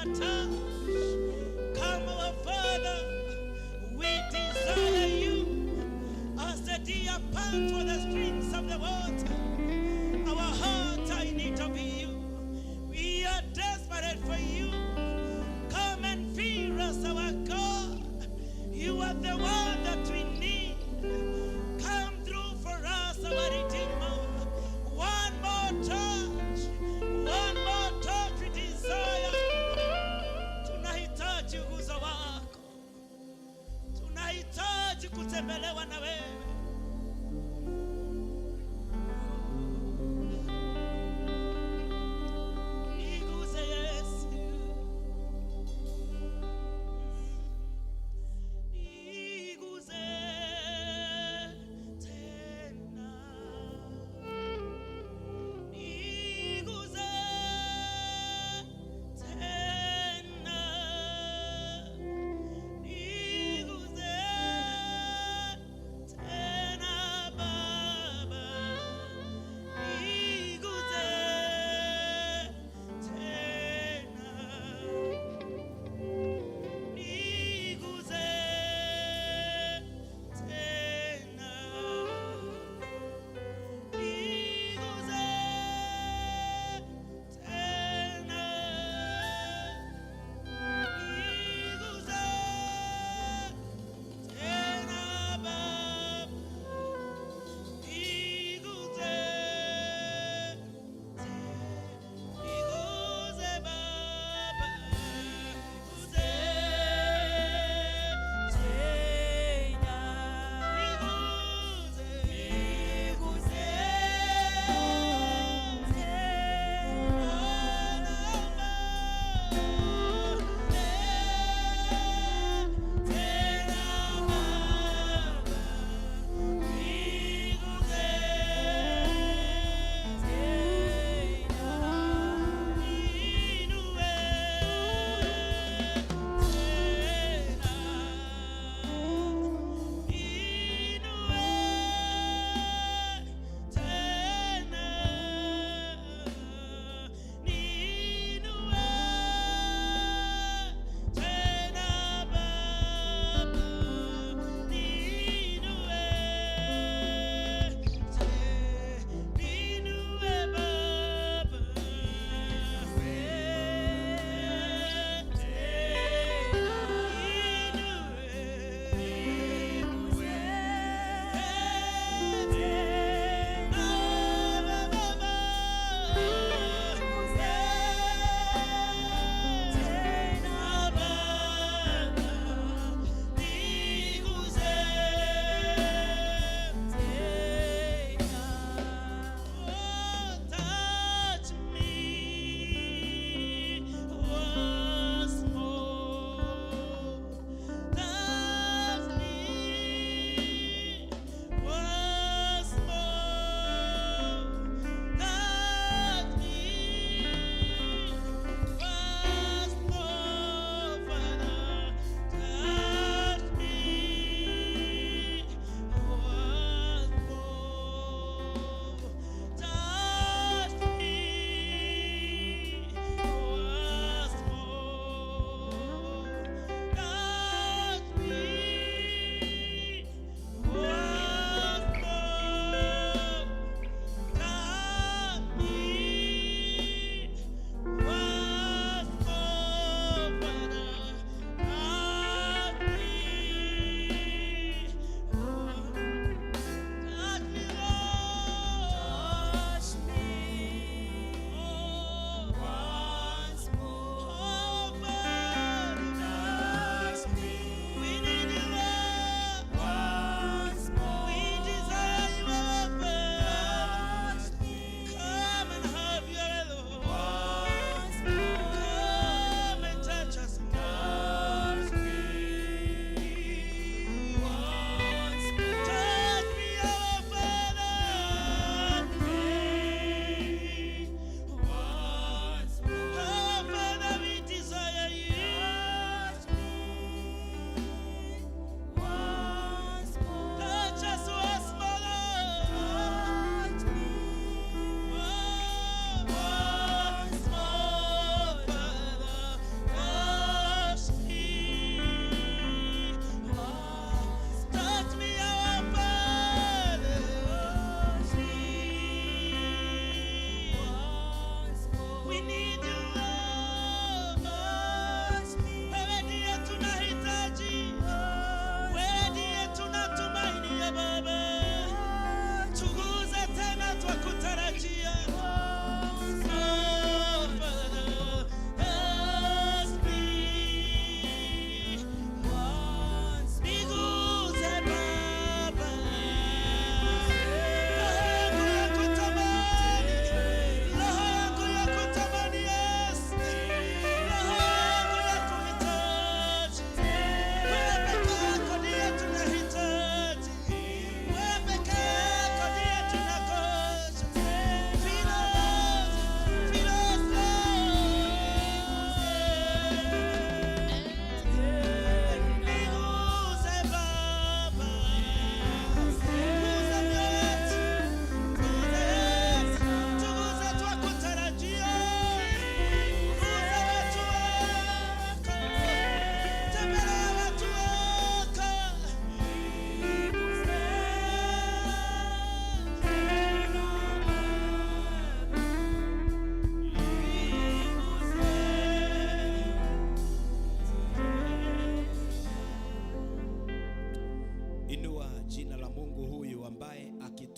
a touch. Come, our Father, we desire you as the deer pants for the streams of the water. Our hearts are in need of you. We are desperate for you. Come and fill us, our God. You are the one that we need. Come through for us, our Redeemer. One more touch. One more touch we desire.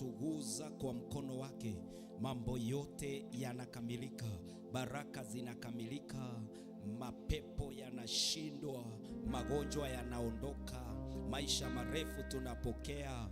Anapotuguza kwa mkono wake, mambo yote yanakamilika, baraka zinakamilika, mapepo yanashindwa, magonjwa yanaondoka, maisha marefu tunapokea.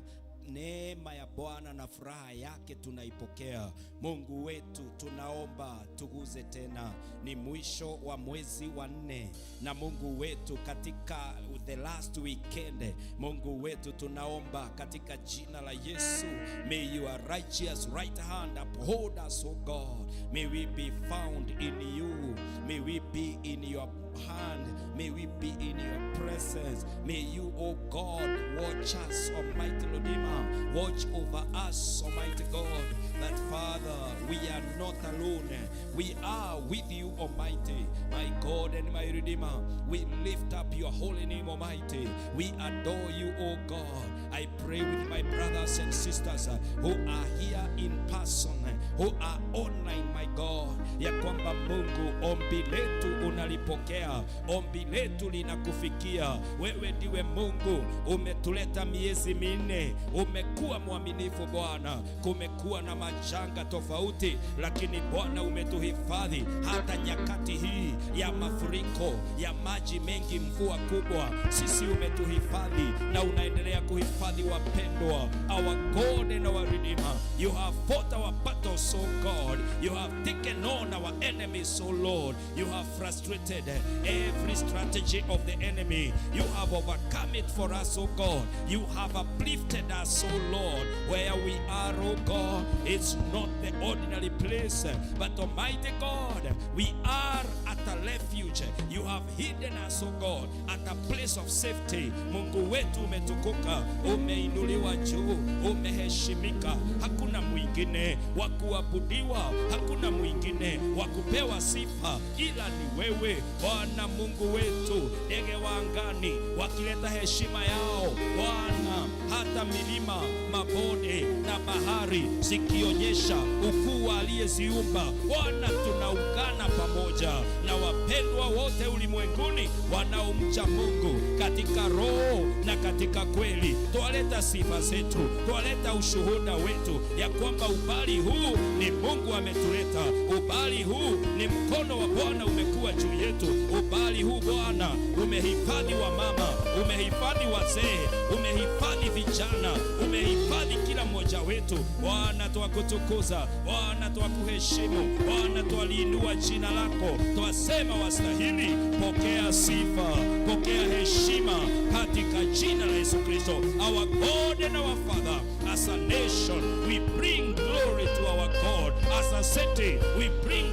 Neema ya Bwana na furaha yake tunaipokea. Mungu wetu, tunaomba tuguze tena. Ni mwisho wa mwezi wa nne, na Mungu wetu, katika the last weekend, Mungu wetu, tunaomba katika jina la Yesu, may your righteous right hand uphold us, O God. May we be found in you. May we be in your hand. May we be in your presence. May you, O God, watch us, Almighty Redeemer. Watch over us, Almighty God, that, Father, we are not alone. We are with you, Almighty, my God and my Redeemer. We lift up your holy name, Almighty. We adore you, O God. I pray with my brothers and sisters who are here in person, who are online, my God, ya kwamba Mungu, ombi letu unalipokea, ombi letu linakufikia. Wewe ndiwe Mungu, umetuleta miezi 4, umekuwa mwaminifu Bwana. Kumekuwa na majanga tofauti, lakini Bwana umetuhifadhi hata nyakati hii ya mafuriko, ya maji mengi, mvua kubwa, sisi umetuhifadhi na unaendelea kuhifadhi wapendwa. Our God and our Redeemer, you have fought our battles, O God. You have taken on our enemies, O Lord. You have frustrated every strategy of the enemy. You have overcome it for us, O God. You have uplifted us, O Lord. Where we are, O God, it's not the ordinary place, but Almighty God, we are at a refuge. You have hidden us, O God, at a place of safety. Mungu wetu, umetukuka, umeinuliwa juu, umeheshimika. Hakuna mwingine wa kuabudiwa, hakuna mwingine wa kupewa sifa ila ni wewe Bwana Mungu wetu. Ndege wa angani wakileta heshima yao Bwana, hata milima, mabonde na bahari zikionyesha ukuu aliyeziumba Bwana, tunaungana pamoja na wapendwa wote ulimwenguni wanaomcha Mungu katika roho na katika kweli. Twaleta sifa zetu, twaleta ushuhuda wetu ya kwamba ubali huu ni Mungu ametuleta, ubali huu ni mkono wa Bwana umekuwa juu yetu, ubali huu Bwana umehifadhi wa mama, umehifadhi wazee, umehifadhi vijana, umehifadhi kila mmoja wetu. Bwana, twakutukuza, Bwana, twakuheshimu, Bwana, twaliinua jina lako, twasema wastahili. Pokea sifa, pokea heshima katika jina la Yesu Kristo. Our God and our Father, as a nation we bring glory to our God. As a city we bring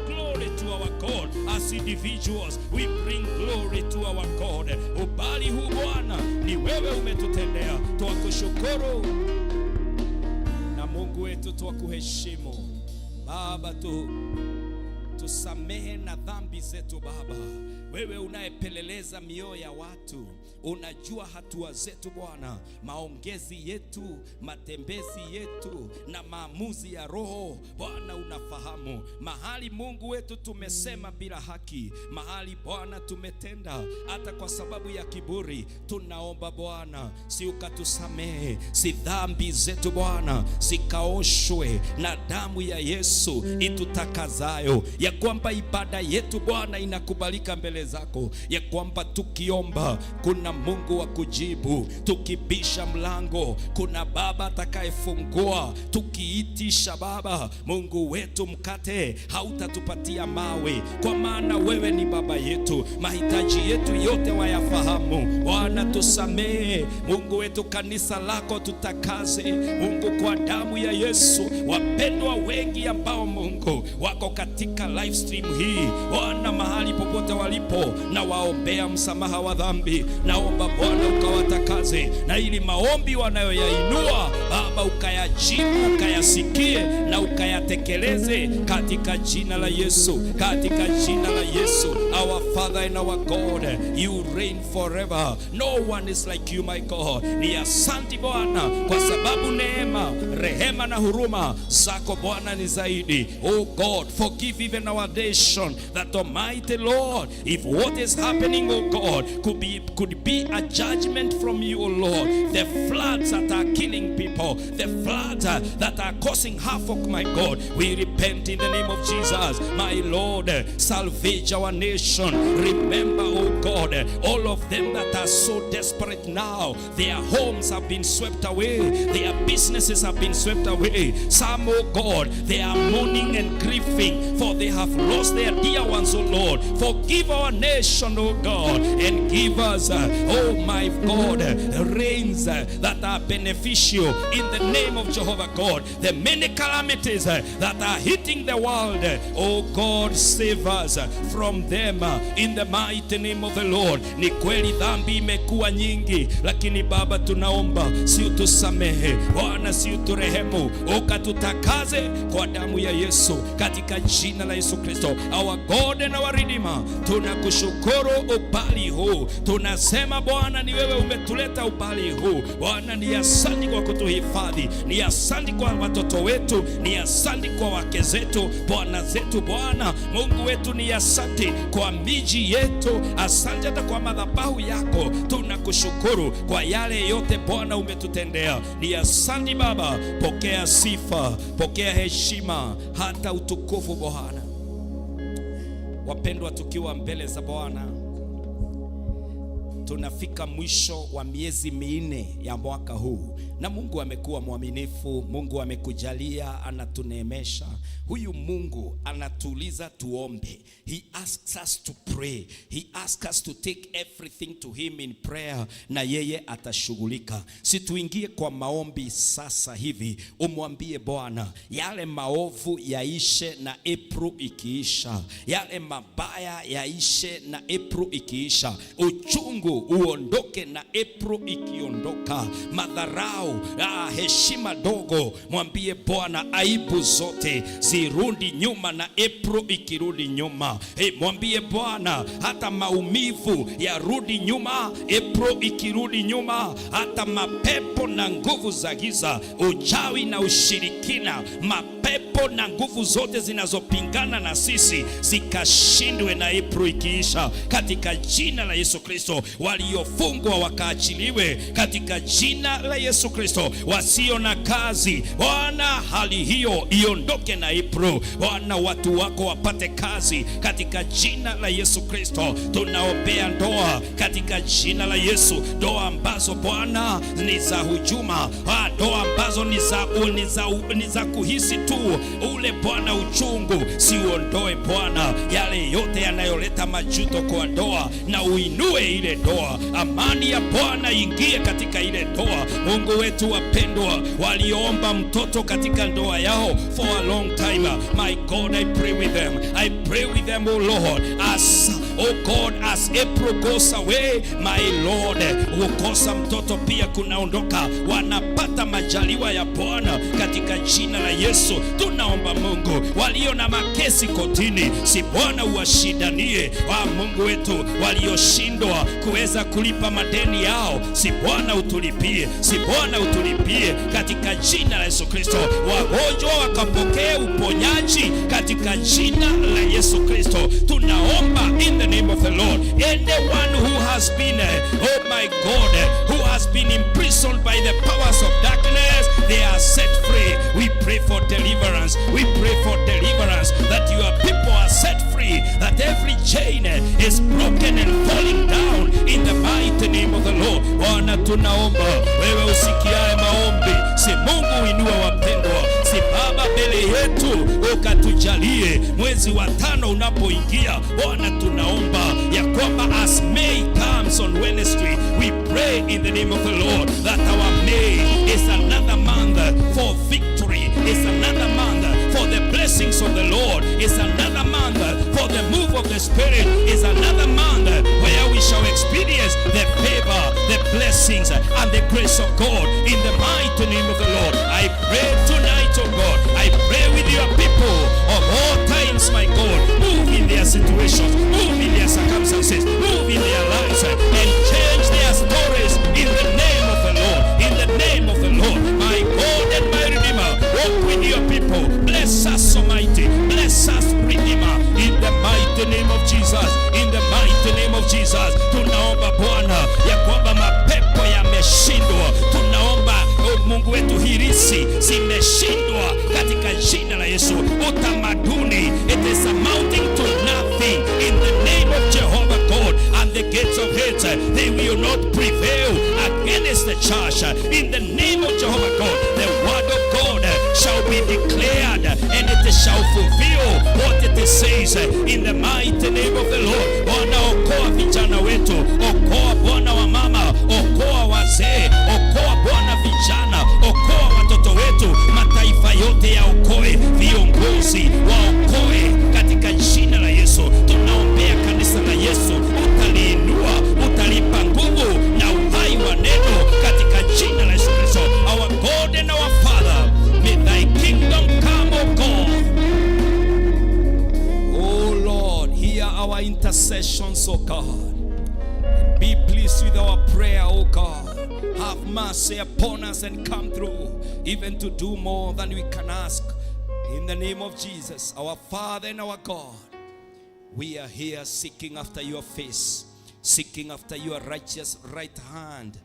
glory to our God. As individuals we bring glory to our God. Ubali huu Bwana ni wewe umetutendea, twakushukuru na Mungu wetu twakuheshimu. Baba, tusamehe na dhambi zetu Baba. Wewe unayepeleleza mioyo ya watu, unajua hatua zetu Bwana, maongezi yetu, matembezi yetu na maamuzi ya roho Bwana, unafahamu mahali Mungu wetu tumesema bila haki, mahali Bwana tumetenda hata kwa sababu ya kiburi. Tunaomba Bwana, si ukatusamehe, si dhambi zetu Bwana zikaoshwe na damu ya Yesu itutakazayo, ya kwamba ibada yetu Bwana inakubalika mbele zako, ya kwamba tukiomba kuna Mungu wa kujibu, tukibisha mlango kuna Baba atakayefungua, tukiitisha Baba Mungu wetu mkate hautatupatia mawe, kwa maana wewe ni Baba yetu, mahitaji yetu yote wayafahamu. Bwana tusamehe, Mungu wetu, kanisa lako tutakaze Mungu kwa damu ya Yesu. Wapendwa wengi ambao Mungu wako katika live stream hii Bwana, mahali popote walipo, na waombea msamaha wa dhambi. Naomba Bwana ukawatakaze, na ili maombi wanayoyainua Baba ukayajibu, ukayasikie na ukayatekeleze katika jina la Yesu, katika jina la Yesu. Our Father and our God, you reign forever. No one is like you, my God. Ni asanti Bwana kwa sababu neema, rehema na huruma zako Bwana ni zaidi. Oh God, forgive even our nation, that Almighty Lord, if what is happening, oh God, could be a judgment from you, oh Lord. The floods that are killing people, the floods that are causing havoc, my God, we repent in the name of Jesus. My Lord, salvage our nation. Remember, oh God, all of them that are so desperate now. Their homes have been swept away, their businesses have been swept away. Some, oh God, they are mourning and grieving, for they have lost their dear ones, oh Lord. Forgive our nation, oh God, and give us, oh my God, rains that are beneficial in the name of Jehovah God. The many calamities that are hitting the world, oh God, save us from them in the mighty name of the Lord. Ni kweli dhambi imekuwa nyingi, lakini Baba tunaomba, si utusamehe Bwana, si uturehemu, ukatutakaze kwa damu ya Yesu, katika jina la Yesu Kristo, our God and our Redeemer. Tunakushukuru umbali huu, tunasema Bwana, ni wewe umetuleta umbali huu. Bwana, ni asante kwa kutuhifadhi, ni asante kwa watoto wetu, ni asante kwa wake zetu, bwana zetu. Bwana Mungu wetu, ni asante kwa miji yetu, asante hata kwa madhabahu yako. Tunakushukuru kwa yale yote Bwana umetutendea. Ni asante Baba, pokea sifa, pokea heshima, hata utukufu Bwana. Wapendwa, tukiwa mbele za Bwana tunafika mwisho wa miezi 4 ya mwaka huu, na Mungu amekuwa mwaminifu. Mungu amekujalia, anatuneemesha. Huyu Mungu anatuuliza tuombe. He asks us to pray. He asks us to take everything to him in prayer, na yeye atashughulika. Si tuingie kwa maombi sasa hivi, umwambie Bwana yale maovu yaishe na April ikiisha, yale mabaya yaishe na April ikiisha, uchungu uondoke na April ikiondoka, madharau, heshima dogo, mwambie Bwana aibu zote zirudi nyuma na April ikirudi nyuma. Hey, mwambie Bwana hata maumivu yarudi nyuma, April ikirudi nyuma, hata mapepo na nguvu za giza, uchawi na ushirikina, mapepo na nguvu zote zinazopingana na sisi zikashindwe na April ikiisha, katika jina la Yesu Kristo. Waliofungwa wakaachiliwe katika jina la Yesu Kristo. Wasio na kazi, Bwana, hali hiyo iondoke na April. Bwana, watu wako wapate kazi katika jina la Yesu Kristo. Tunaombea ndoa katika jina la Yesu, ndoa ambazo Bwana ni za hujuma, ndoa ambazo ni za kuhisi tu ule Bwana uchungu, si uondoe Bwana yale yote yanayoleta majuto kwa ndoa, na uinue ile ndoa. Amani ya Bwana ingie katika ile ndoa. Mungu wetu, wapendwa waliomba mtoto katika ndoa yao for a long time, my God, I pray with them. I pray with them, oh Lord, as, oh God, as April goes away, my Lord, kukosa mtoto pia kunaondoka, wanapata majaliwa ya Bwana katika jina la Yesu. Tunaomba Mungu, walio na makesi kotini, si Bwana uwashindanie wa Mungu wetu, walioshindwa kuweza kulipa madeni yao, si Bwana utulipie, si Bwana utulipie katika jina la Yesu Kristo. Wagonjwa wakapokee uponyaji katika jina la Yesu Kristo. Tunaomba in the name of the Lord, anyone who has been, oh my God, who has been imprisoned by the powers of darkness, they are set free. We pray for deliverance. We pray for deliverance, that your people are set free, that every chain is broken and falling down in the mighty name of the Lord. Bwana, tunaomba wewe usikiae maombi, si Mungu uinue wapendwa, si Baba mbele yetu ukatujalie mwezi wa tano unapoingia. Bwana, tunaomba ya kwamba as May comes on Wednesday, we pray in the name of the Lord that our May is another month for victory, is another month for the blessings of the Lord, is another month for the move of the Spirit, is another month where we shall experience the favor, the blessings, and the grace of God in the mighty name of the Lord. I pray tonight, oh God, I pray with your people of all times, my God, move in their situations, move in their circumstances, move in their lives, and change their stories in the name of the Lord. In the name of the Lord, my God and my Redeemer, walk with your people. Bless us, Almighty. mighty name of Jesus, in the mighty name of Jesus. Tunaomba Bwana ya kwamba mapepo yameshindwa. Tunaomba, oh Mungu wetu, hirisi zimeshindwa katika jina la Yesu. Utamaduni, it is amounting to nothing in the name of Jehovah God, and the gates of hate, they will not prevail against the church. In the name of Jehovah God, the word of God shall be declared and it shall fulfill what it says in the mighty name of the Lord. Bwana, okoa vijana wetu, okoa Bwana wa mama, okoa wazee, okoa Bwana vijana, okoa watoto wetu, mataifa yote yaokoe, viongozi waokoe katika jina la Yesu. Tunaombea kanisa la Yesu, utaliinua, utalipa nguvu na uhai wa neno katika jina la Yesu Kristo. Our God and our Father, may thy kingdom come, O God. Oh Lord, hear our intercessions, O God. And be pleased with our prayer, O God. Have mercy upon us and come through, even to do more than we can ask. In the name of Jesus, our Father and our God, we are here seeking after your face, seeking after your righteous right hand.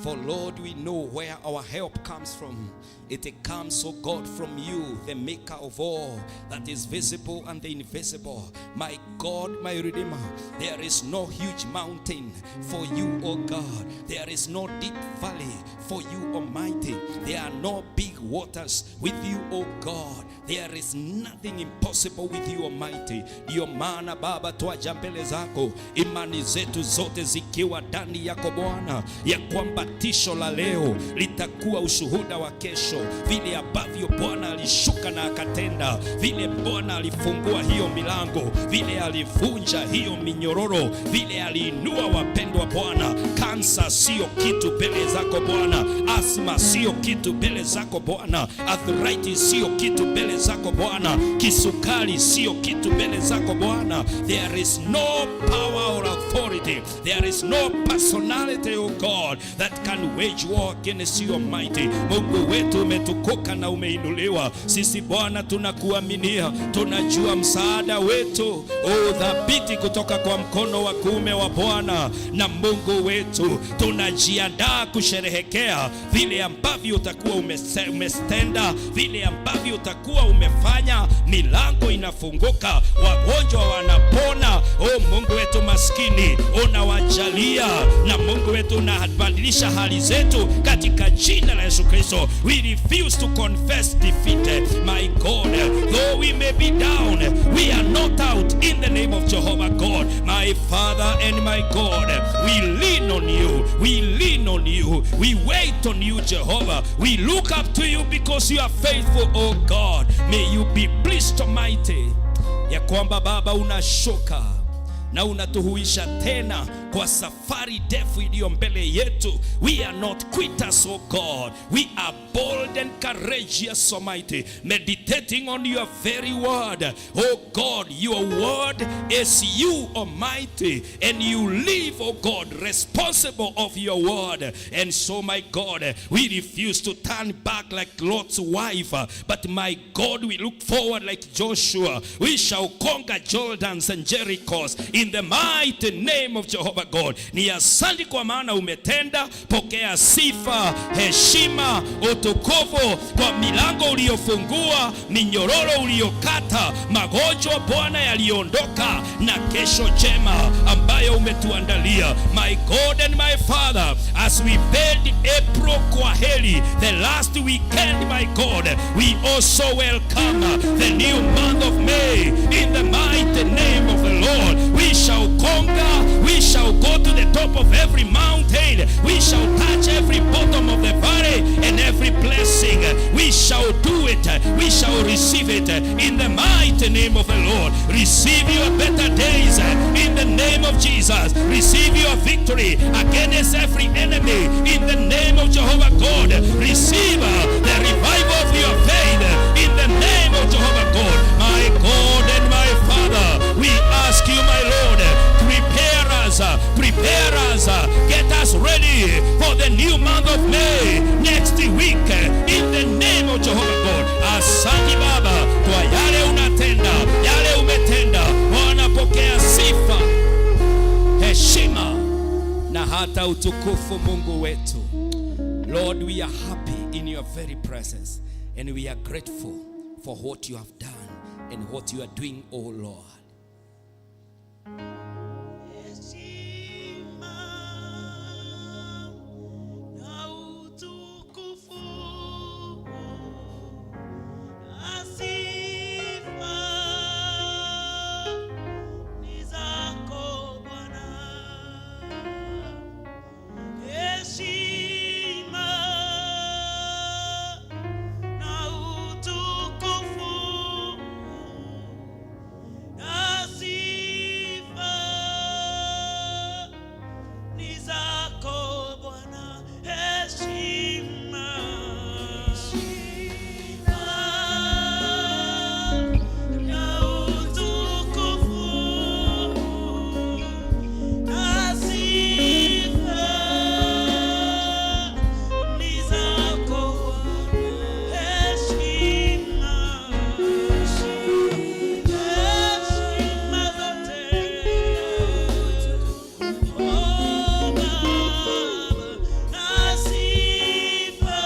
For Lord, we know where our help comes from. It comes, O God, from you, the maker of all that is visible and the invisible. My God, my Redeemer, there is no huge mountain for you, O God. There is no deep valley for you, Almighty. There are no big waters with you, O God. There is nothing impossible with you, Almighty. Ndiyo maana Baba, twaja mbele zako, imani zetu zote zikiwa ndani yako Bwana, ya kwamba tisho la leo litakuwa ushuhuda wa kesho, vile ambavyo Bwana alishuka na akatenda, vile Bwana alifungua hiyo milango, vile alivunja hiyo minyororo, vile aliinua wapendwa Bwana. Kansa sio kitu mbele zako Bwana, asthma sio kitu mbele zako Bwana, arthritis sio kitu mbele zako Bwana, kisukari sio kitu mbele zako Bwana. There is no power or authority, there is no personality, O God, that can wage war against you, Almighty. Mungu wetu, umetukuka na umeinuliwa. Sisi Bwana tunakuaminia, tunajua msaada wetu uthabiti kutoka kwa mkono wa kuume wa Bwana na Mungu wetu. Tunajiandaa kusherehekea vile ambavyo utakuwa umetenda, vile ambavyo utakuwa umefanya. Milango inafunguka, wagonjwa wanapona. O Mungu wetu, maskini unawajalia, na Mungu wetu unabadilisha hali zetu katika jina la Yesu Kristo. We refuse to confess defeat, my God. Though we may be down, we are not out in the name of Jehovah God, my Father and my God. We lean on you, we lean on you, we wait on you, Jehovah. We look up to you because you are faithful, oh God. May you be pleased, Almighty, ya kwamba Baba unashuka na unatuhuisha tena kwa safari ndefu iliyo mbele yetu. We are not quitters, oh God. We are bold and courageous, Almighty, meditating on your very word. Oh God, your word is you, Almighty, and you live, oh God, responsible of your word. And so, my God, we refuse to turn back like Lot's wife, but my God, we look forward like Joshua. We shall conquer Jordans and Jerichos in the mighty name of Jehovah God. Ni asante kwa maana umetenda. Pokea sifa, heshima, utukufu kwa milango uliyofungua, minyororo uliyokata, magonjwa Bwana yaliondoka, na kesho njema ambayo umetuandalia. My God and my Father, as we bid April kwaheri, the last weekend, my God, we also welcome the new month of May in the mighty name of the Lord. We shall conquer, we shall go to the top of every mountain, we shall touch every bottom of the valley and every blessing. We shall do it, we shall receive it in the mighty name of the Lord. Receive your better days in the name of Jesus. Receive your victory against every enemy in the name of Jehovah God. Receive the revival of your faith in the name of Jehovah God. My God and my Father, we ask you, my Lord, prepare us, prepare us, get us ready for the new month of May next week in the name of Jehovah God. Asante Baba kwa yale unatenda, yale umetenda. Bwana, pokea Pata utukufu, Mungu wetu. Lord, we are happy in your very presence and we are grateful for what you have done and what you are doing, O Lord. Heshima na utukufu na sifa ni zako Bwana. Heshima na utukufu na sifa ni zako Bwana. Heshima na utukufu na sifa ni zako. Heshima, heshima zote. Oh Baba, na sifa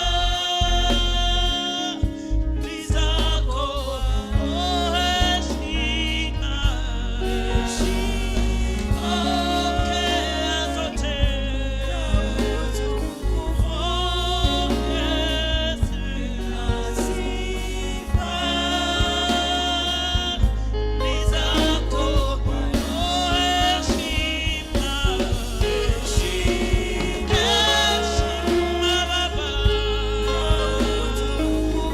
ni zako. Oh, heshima, pokea zote. Oh, Yesu, na sifa ni zako. Oh, heshima, heshima Baba,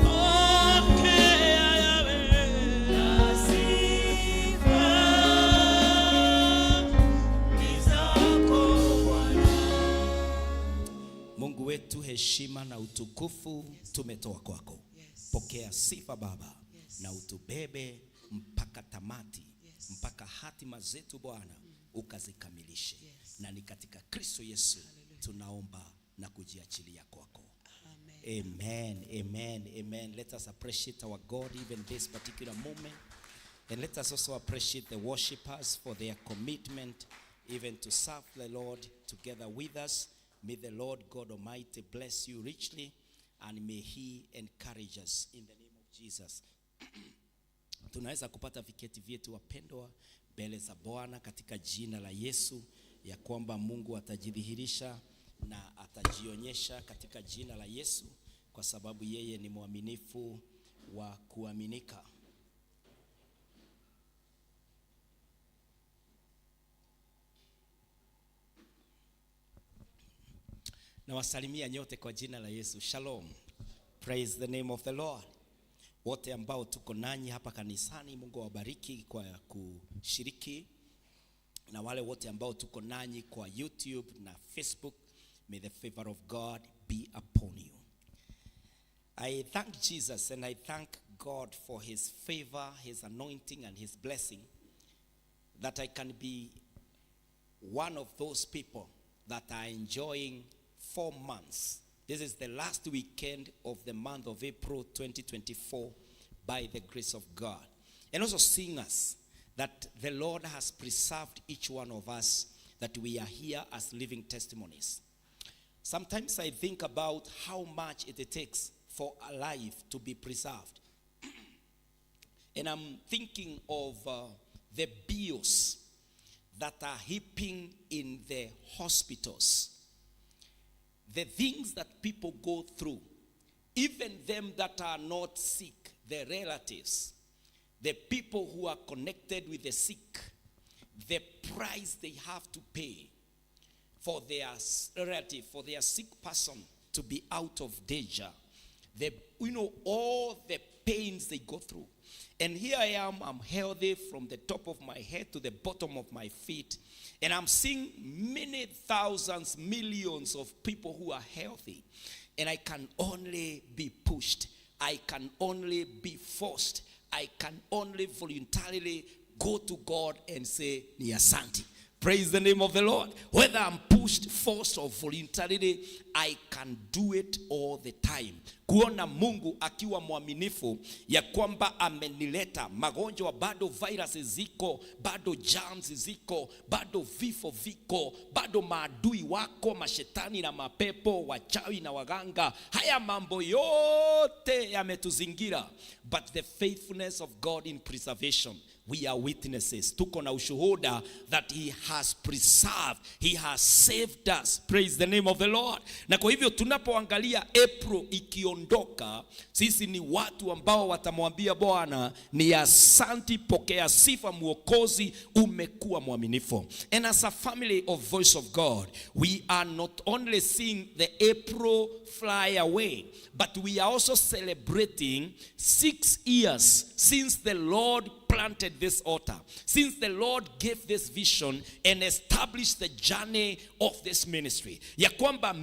pokea Yahweh, na sifa ni zako Bwana. Mungu wetu, heshima na utukufu tumetoa kwako. Pokea sifa, Baba, na utubebe mpaka tamati, mpaka hatima zetu, Bwana, ukazikamilishe. Na ni katika Kristo Yesu tunaomba na kujiachilia kwako. Amen. Amen, amen, amen. Let us appreciate our God even this particular moment. And let us also appreciate the worshippers for their commitment even to serve the Lord together with us. May the Lord God Almighty bless you richly and may He encourage us in the name of Jesus. Tunaweza kupata viketi vyetu, wapendwa, mbele za Bwana katika jina la Yesu, ya kwamba Mungu atajidhihirisha na atajionyesha katika jina la Yesu, kwa sababu yeye ni mwaminifu wa kuaminika. Nawasalimia nyote kwa jina la Yesu. Shalom. Praise the name of the Lord. Wote ambao tuko nanyi hapa kanisani, Mungu awabariki kwa kushiriki, na wale wote ambao tuko nanyi kwa YouTube na Facebook, may the favor of God be upon you. I thank Jesus and I thank God for his favor, his anointing and his blessing, that I can be one of those people that are enjoying 4 months. This is the last weekend of the month of April 2024 by the grace of God. And also seeing us that the Lord has preserved each one of us, that we are here as living testimonies. Sometimes I think about how much it takes for a life to be preserved. And I'm thinking of the bills that are heaping in the hospitals, the things that people go through, even them that are not sick, the relatives, the people who are connected with the sick, the price they have to pay for their relative, for their sick person to be out of danger. All the pains they go through. And here I am, I'm healthy from the top of my head to the bottom of my feet. And I'm seeing many thousands, millions of people who are healthy. And I can only be pushed. I can only be forced. I can only voluntarily go to God and say, "Ni asante." Praise the name of the Lord. Whether I'm pushed pushed, forced or voluntarily, I can do it all the time. Kuona Mungu akiwa mwaminifu ya kwamba amenileta, magonjwa bado, virus ziko bado, germs ziko bado, vifo viko bado, maadui wako, mashetani na mapepo, wachawi na waganga, haya mambo yote yametuzingira, but the faithfulness of God in preservation, we are witnesses. Tuko na ushuhuda that he has preserved, he has saved us. Praise the name of the Lord. Na kwa hivyo tunapoangalia April ikiondoka, sisi ni watu ambao watamwambia Bwana ni asanti, pokea sifa, Mwokozi, umekuwa mwaminifu. And as a family of Voice of God, we are not only seeing the April fly away, but we are also celebrating 6 years since the Lord planted this altar, since the Lord gave this vision and established the journey of this ministry, ya kwamba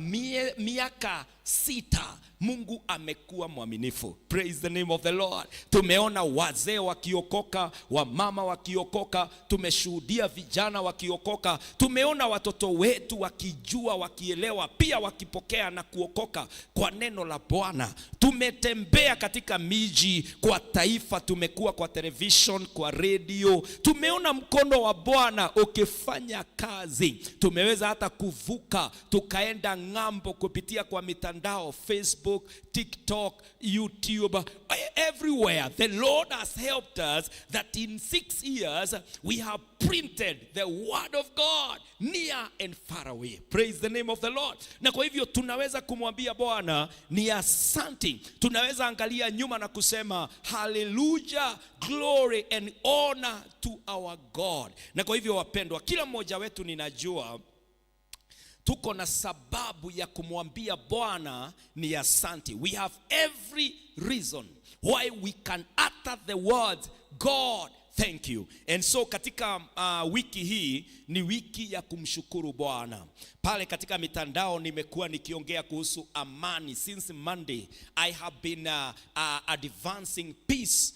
miaka 6 Mungu amekuwa mwaminifu. Praise the name of the Lord. Tumeona wazee wakiokoka, wamama wakiokoka, tumeshuhudia vijana wakiokoka, tumeona watoto wetu wakijua, wakielewa, pia wakipokea na kuokoka kwa neno la Bwana. Tumetembea katika miji, kwa taifa, tumekuwa kwa television, kwa radio, tumeona mkono wa Bwana ukifanya kazi. Tumeweza hata kuvuka tukaenda ng'ambo kupitia kwa mitandao, Facebook, TikTok, YouTube, everywhere. The Lord has helped us that in 6 years we have printed the word of God near and far away. Praise the name of the Lord. Na kwa hivyo tunaweza kumwambia Bwana ni asante. Tunaweza angalia nyuma na kusema hallelujah, glory and honor to our God. Na kwa hivyo wapendwa, kila mmoja wetu ninajua tuko na sababu ya kumwambia Bwana ni asante. We have every reason why we can utter the words, "God, thank you." And so katika wiki hii ni wiki ya kumshukuru Bwana. Pale katika mitandao nimekuwa nikiongea kuhusu amani since Monday. I have been advancing peace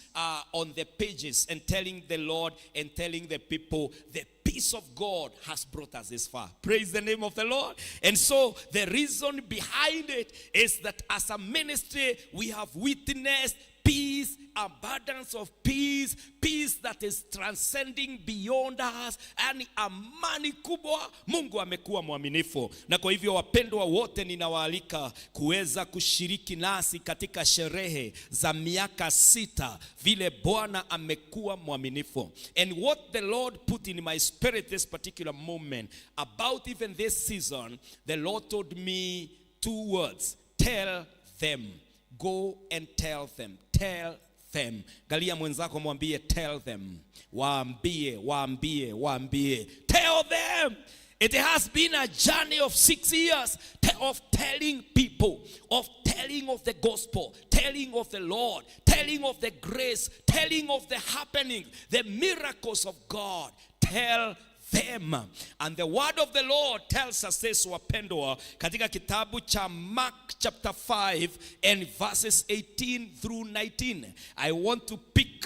on the pages and telling the Lord and telling the people the peace of God has brought us this far. Praise the name of the Lord. And so the reason behind it is that as a ministry, we have witnessed peace, abundance of peace, peace that is transcending beyond us, yani amani kubwa. Mungu amekuwa mwaminifu, na kwa hivyo wapendwa wote, ninawaalika kuweza kushiriki nasi katika sherehe za miaka 6 vile Bwana amekuwa mwaminifu. And what the Lord put in my spirit this particular moment about even this season, the Lord told me two words: "Tell them." Go and tell them. Tell them. Angalia mwenzako mwambie, "Tell them." Waambie, waambie, waambie. Tell them. It has been a journey of 6 years of telling people, of telling of the gospel, telling of the Lord, telling of the grace, telling of the happening, the miracles of God. Tell them. And the word of the Lord tells us this, wapendwa, katika kitabu cha Mark chapter 5 and verses 18 through 19. I want to pick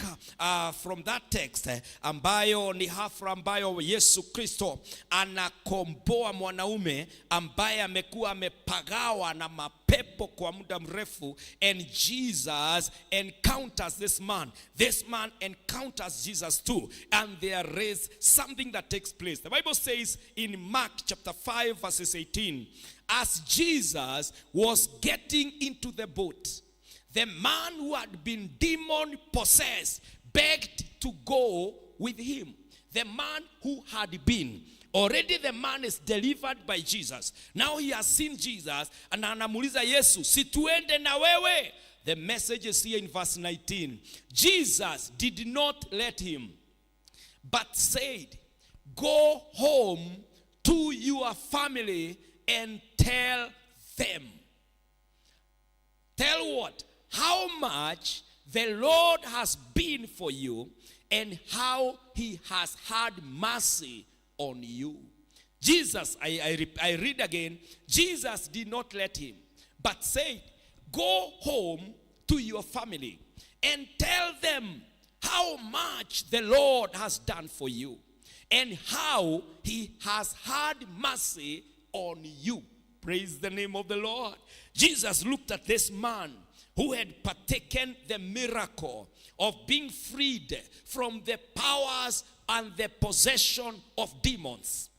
from that text ambayo ni hafla ambayo Yesu Kristo anakomboa mwanaume ambaye amekuwa amepagawa na mapepo kwa muda mrefu, and Jesus encounters this man. This man encounters Jesus too, and there is something that takes place. The Bible says in Mark chapter 5 verses 18, as Jesus was getting into the boat, the man who had been demon possessed begged to go with him. The man who had been already, the man is delivered by Jesus. Now he has seen Jesus and anamuuliza Yesu, "Si tuende na wewe?" The message is here in verse 19. Jesus did not let him, but said, "Go home to your family and tell them." Tell what? "How much the Lord has been for you and how he has had mercy on you." Jesus, I read again, Jesus did not let him, but said, "Go home to your family and tell them how much the Lord has done for you and how he has had mercy on you. Praise the name of the Lord. Jesus looked at this man who had partaken the miracle of being freed from the powers and the possession of demons.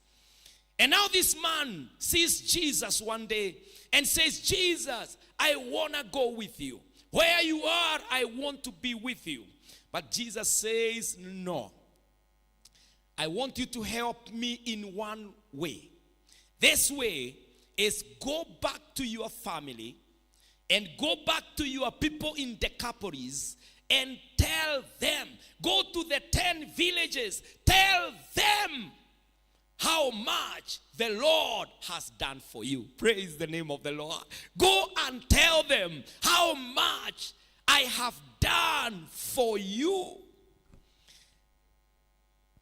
And now this man sees Jesus one day and says, Jesus, I want to go with you. Where you are, I want to be with you. But Jesus says, no. I want you to help me in one way. This way is go back to your family and go back to your people in Decapolis and tell them, go to the 10 villages, tell them how much the Lord has done for you. Praise the name of the Lord. Go and tell them how much I have done for you.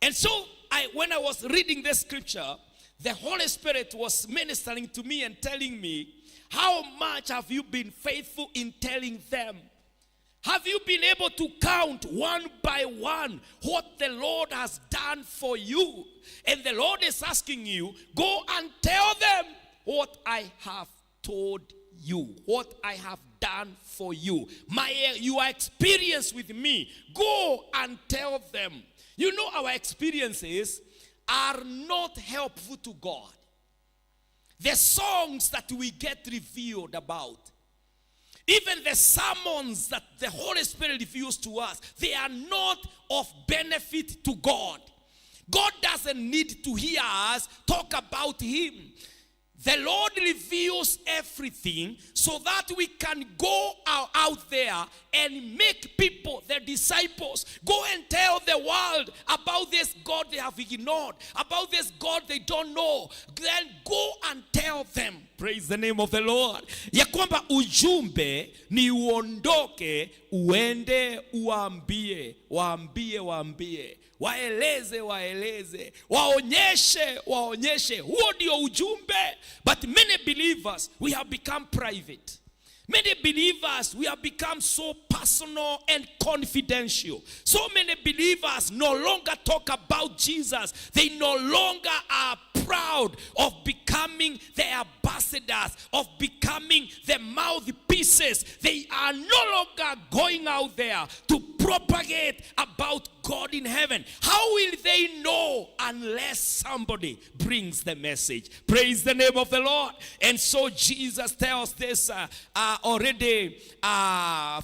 And so when I was reading this scripture, the Holy Spirit was ministering to me and telling me, how much have you been faithful in telling them? Have you been able to count one by one what the Lord has done for you? And the Lord is asking you, go and tell them what I have told you, what I have done for you. Your experience with me, go and tell them. You know, our experiences are not helpful to God. The songs that we get revealed about, even the sermons that the Holy Spirit reveals to us, they are not of benefit to God. God doesn't need to hear us talk about him. The Lord reveals everything so that we can go out there and make people the disciples. Go and tell the world about this God they have ignored, about this God they don't know. Then go and tell them. Praise the name of the Lord. Ya kwamba ujumbe ni uondoke, uende uambie, waambie, waambie, waeleze, waeleze, waonyeshe, waonyeshe. Huo ndio ujumbe. But many believers, we have become private. Many believers, we have become so personal and confidential. So many believers no longer talk about Jesus. They no longer are proud of becoming the ambassadors, of becoming the mouthpieces. They are no longer going out there to propagate about God in heaven. How will they know unless somebody brings the message? Praise the name of the Lord. And so Jesus tells this already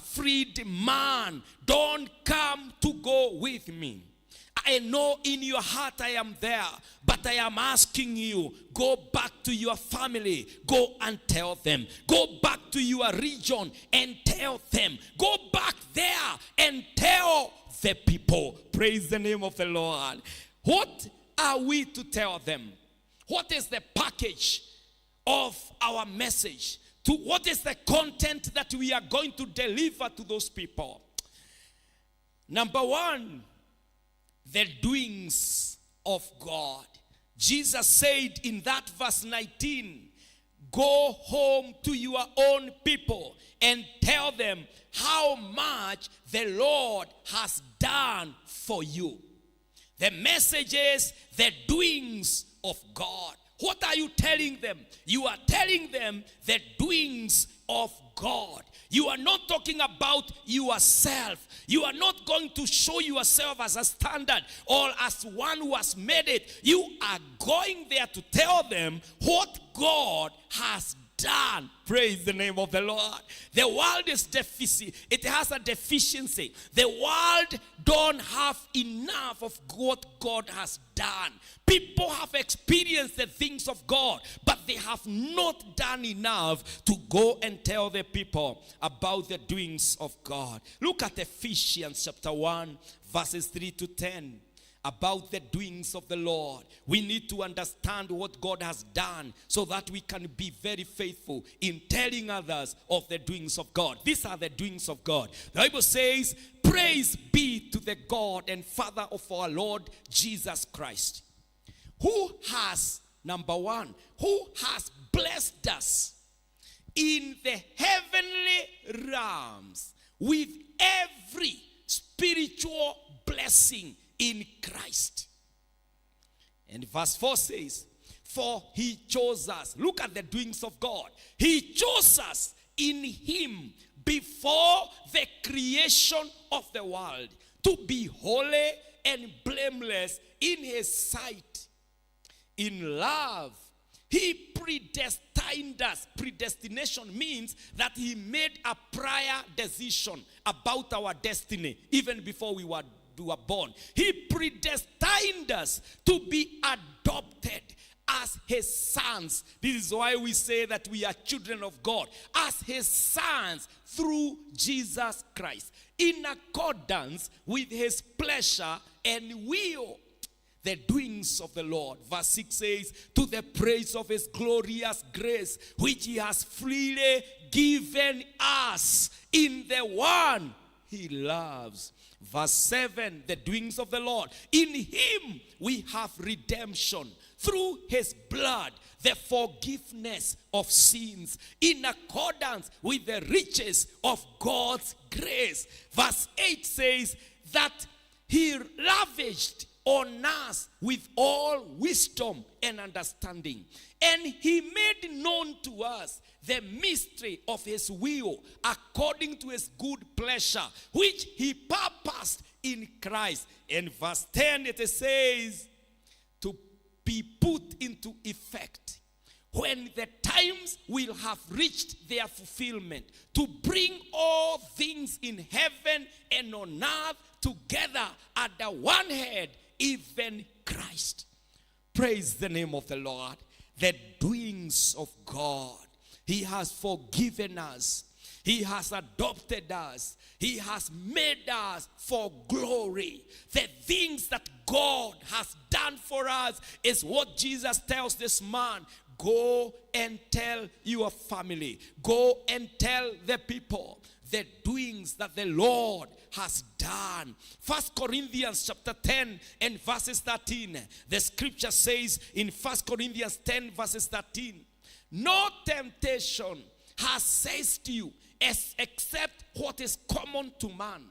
freed man, don't come to go with me. I know in your heart I am there, but I am asking you, go back to your family, go and tell them. Go back to your region and tell them. Go back there and tell the people. Praise the name of the Lord. What are we to tell them? What is the package of our message? To what is the content that we are going to deliver to those people? Number one, the doings of God. Jesus said in that verse 19, go home to your own people and tell them how much the Lord has done for you. The message is the doings of God. What are you telling them? You are telling them the doings of God. You are not talking about yourself. You are not going to show yourself as a standard or as one who has made it. You are going there to tell them what God has done. Praise the name of the Lord. The world is deficit. It has a deficiency. The world don't have enough of what God has done. People have experienced the things of God, but they have not done enough to go and tell the people about the doings of God. Look at Ephesians chapter 1, verses 3 to 10. About the doings of the Lord. We need to understand what God has done so that we can be very faithful in telling others of the doings of God. These are the doings of God. The Bible says, praise be to the God and Father of our Lord Jesus Christ, who has, number one, who has blessed us in the heavenly realms with every spiritual blessing in Christ. And verse 4 says, For he chose us. Look at the doings of God. He chose us in him before the creation of the world to be holy and blameless in his sight. In love, he predestined us. Predestination means that he made a prior decision about our destiny even before we were born. He predestined us to be adopted as his sons. This is why we say that we are children of God, as his sons through Jesus Christ, in accordance with his pleasure and will. The doings of the Lord. Verse 6 says, to the praise of his glorious grace, which he has freely given us in the one he loves. Verse 7, the doings of the Lord. In him we have redemption through his blood, the forgiveness of sins, in accordance with the riches of God's grace. Verse 8 says that he lavished on us with all wisdom and understanding. And he made known to us the mystery of his will according to his good pleasure, which he purposed in Christ. In verse 10 it says, to be put into effect when the times will have reached their fulfillment, to bring all things in heaven and on earth together under one head, even Christ. Praise the name of the Lord. The doings of God. He has forgiven us. He has adopted us. He has made us for glory. The things that God has done for us is what Jesus tells this man. Go and tell your family. Go and tell the people the doings that the Lord has done. 1 Corinthians chapter 10 and verses 13. The scripture says in 1 Corinthians 10 verses 13, no temptation has seized you as except what is common to man.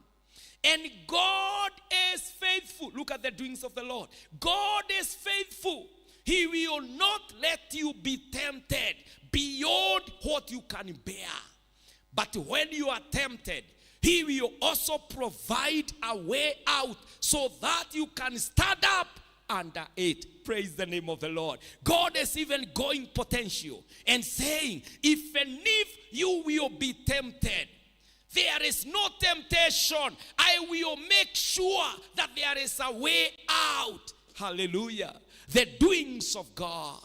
And God is faithful. Look at the doings of the Lord. God is faithful. He will not let you be tempted beyond what you can bear. But when you are tempted, he will also provide a way out so that you can stand up under it. Praise the name of the Lord. God is even going potential and saying, if and if you will be tempted, there is no temptation, I will make sure that there is a way out. Hallelujah. The doings of God.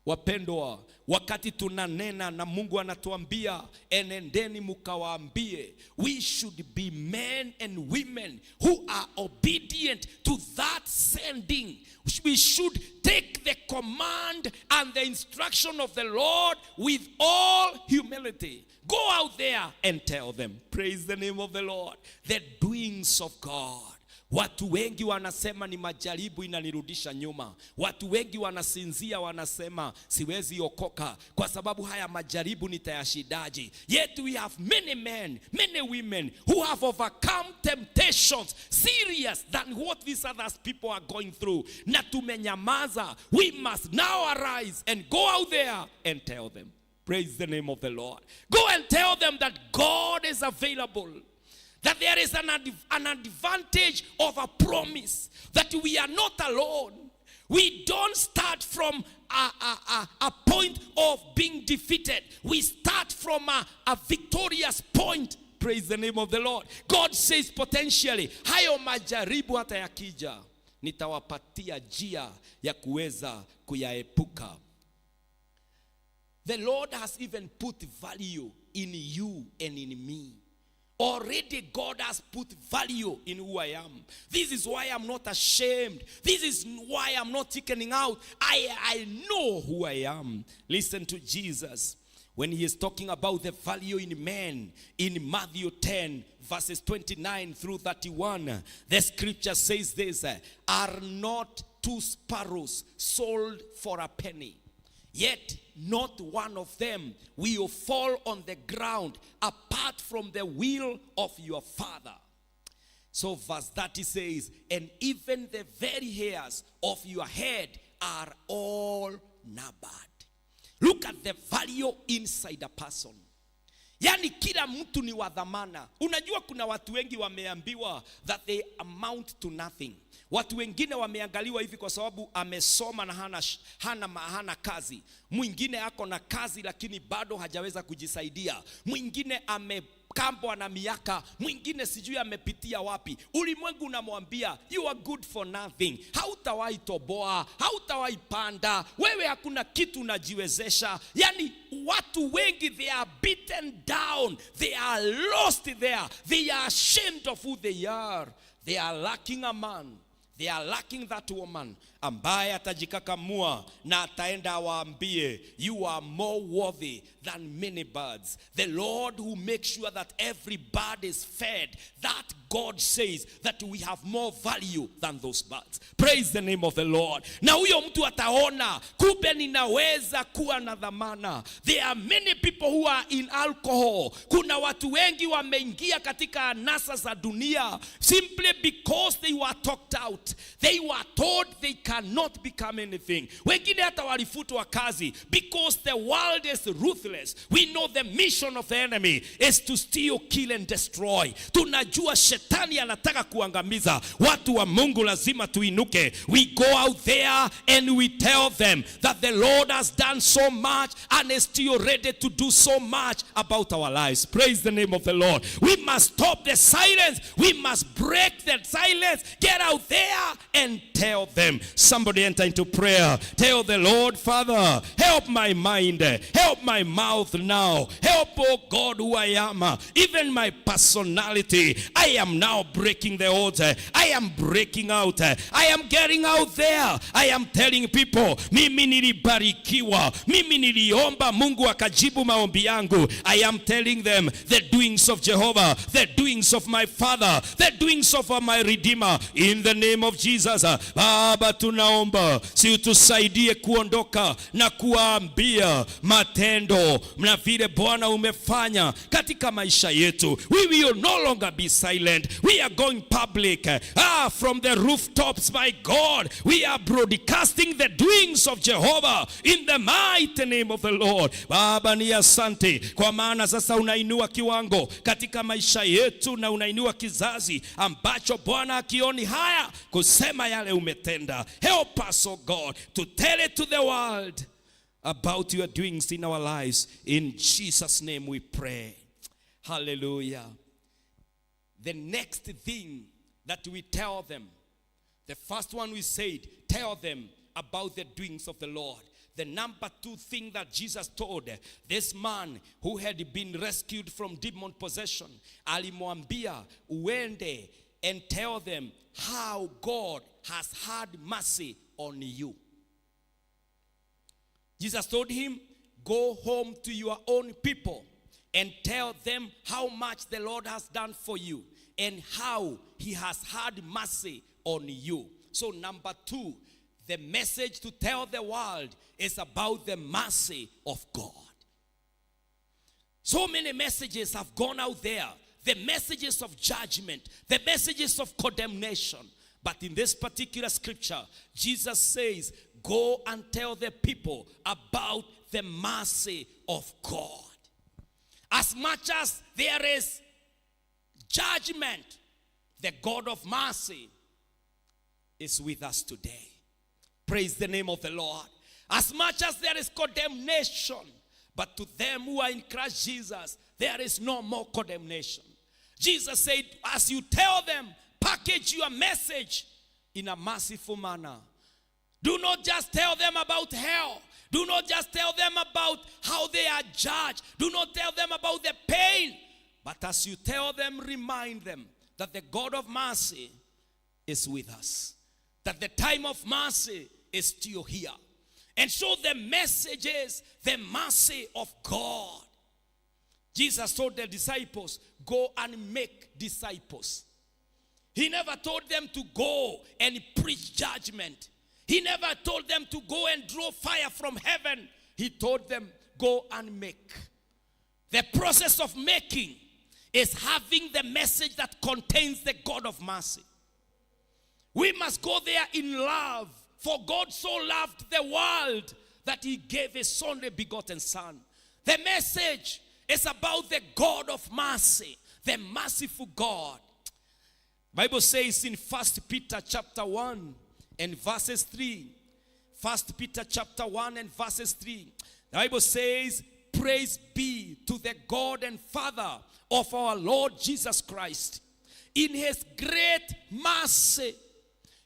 Wapendwa, wakati tunanena na Mungu anatuambia enendeni mukawaambie, we should be men and women who are obedient to that sending. We should take the command and the instruction of the Lord with all humility. Go out there and tell them. Praise the name of the Lord. The doings of God. Watu wengi wanasema ni majaribu inanirudisha nyuma. Watu wengi wanasinzia, wanasema siwezi okoka kwa sababu haya majaribu nitayashindaje? Yet we have many men, many women who have overcome temptations serious than what these other people are going through. Na tumenyamaza. We must now arise and go out there and tell them. Praise the name of the Lord. Go and tell them that God is available. That there is an advantage of a promise. That we are not alone. We don't start from a point of being defeated. We start from a victorious point. Praise the name of the Lord. God says potentially, hayo majaribu hata yakija, nitawapatia njia ya kuweza kuyaepuka. The Lord has even put value in you and in me. Already God has put value in who I am. This is why I'm not ashamed. This is why I'm not chickening out. I know who I am. Listen to Jesus when he is talking about the value in men in Matthew 10 verses 29 through 31. The scripture says this: are not two sparrows sold for a penny? Yet not one of them will fall on the ground apart from the will of your Father. So verse 30 says, and even the very hairs of your head are all numbered. Look at the value inside a person. Yaani kila mtu ni wa dhamana. Unajua kuna watu wengi wameambiwa that they amount to nothing. Watu wengine wameangaliwa hivi kwa sababu amesoma na hana kazi. Mwingine ako na kazi lakini bado hajaweza kujisaidia. Mwingine amekambwa na miaka, mwingine sijui amepitia wapi. Ulimwengu unamwambia you are good for nothing, hautawahi toboa, hautawahi panda, wewe hakuna kitu unajiwezesha. Yani watu wengi, they are beaten down, they are lost there, they are ashamed of who they are. They are lacking a man, they are lacking that woman ambaye atajikakamua na ataenda awaambie, you are more worthy than many birds. The Lord who makes sure that every bird is fed, that God says that we have more value than those birds. Praise the name of the Lord. Na huyo mtu ataona kumbe ninaweza kuwa na dhamana. There are many people who are in alcohol. Kuna watu wengi wameingia katika anasa za dunia simply because they were talked out. They were told they cannot become anything. Wengine hata walifutwa kazi because the world is ruthless. We know the mission of the enemy is to steal, kill and destroy. Tunajua shetani anataka kuangamiza watu wa Mungu. Lazima tuinuke. We go out there and we tell them that the Lord has done so much and is still ready to do so much about our lives. Praise the name of the Lord. We must stop the silence. We must break the silence. Get out there and tell them. Somebody enter into prayer. Tell the Lord, "Father, help my mind, help my mouth now. Help, oh God, who I am, even my personality. I am now breaking the altar. I am breaking out. I am getting out there. I am telling people, mimi nilibarikiwa, mimi niliomba, Mungu akajibu maombi yangu." I am telling them the doings of Jehovah, the doings of my Father, the doings of my Redeemer, in the name of Jesus. Baba, tunaomba si utusaidie kuondoka na kuwaambia matendo na vile Bwana umefanya katika maisha yetu. We will no longer be silent. We are going public. From the rooftops, my God, we are broadcasting the doings of Jehovah in the mighty name of the Lord. Baba, ni asante kwa maana sasa unainua kiwango katika maisha yetu na unainua kizazi ambacho Bwana hakioni haya kusema yale umetenda. Help us, oh God, to tell it to the world about your doings in our lives. In Jesus' name we pray. Hallelujah. The next thing that we tell them, the first one we said, tell them about the doings of the Lord. The number two thing that Jesus told this man who had been rescued from demon possession, alimwambia uende and tell them how God has had mercy on you. Jesus told him, "Go home to your own people and tell them how much the Lord has done for you and how he has had mercy on you." So, number two, the message to tell the world is about the mercy of God. So many messages have gone out there, the messages of judgment, the messages of condemnation. But in this particular scripture, Jesus says, "Go and tell the people about the mercy of God." As much as there is judgment, the God of mercy is with us today. Praise the name of the Lord. As much as there is condemnation, but to them who are in Christ Jesus, there is no more condemnation. Jesus said, as you tell them, package your message in a merciful manner. Do not just tell them about hell. Do not just tell them about how they are judged. Do not tell them about the pain. But as you tell them, remind them that the God of mercy is with us, that the time of mercy is still here. And so the message is the mercy of God. Jesus told the disciples, "Go and make disciples." He never told them to go and preach judgment. He never told them to go and draw fire from heaven. He told them, "Go and make." The process of making is having the message that contains the God of mercy. We must go there in love. For God so loved the world that he gave his only begotten Son. The message is about the God of mercy, the merciful God. Bible says in 1 Peter chapter 1 and verses 3. 1 Peter chapter 1 and verses 3. The Bible says, "Praise be to the God and Father of our Lord Jesus Christ. In his great mercy,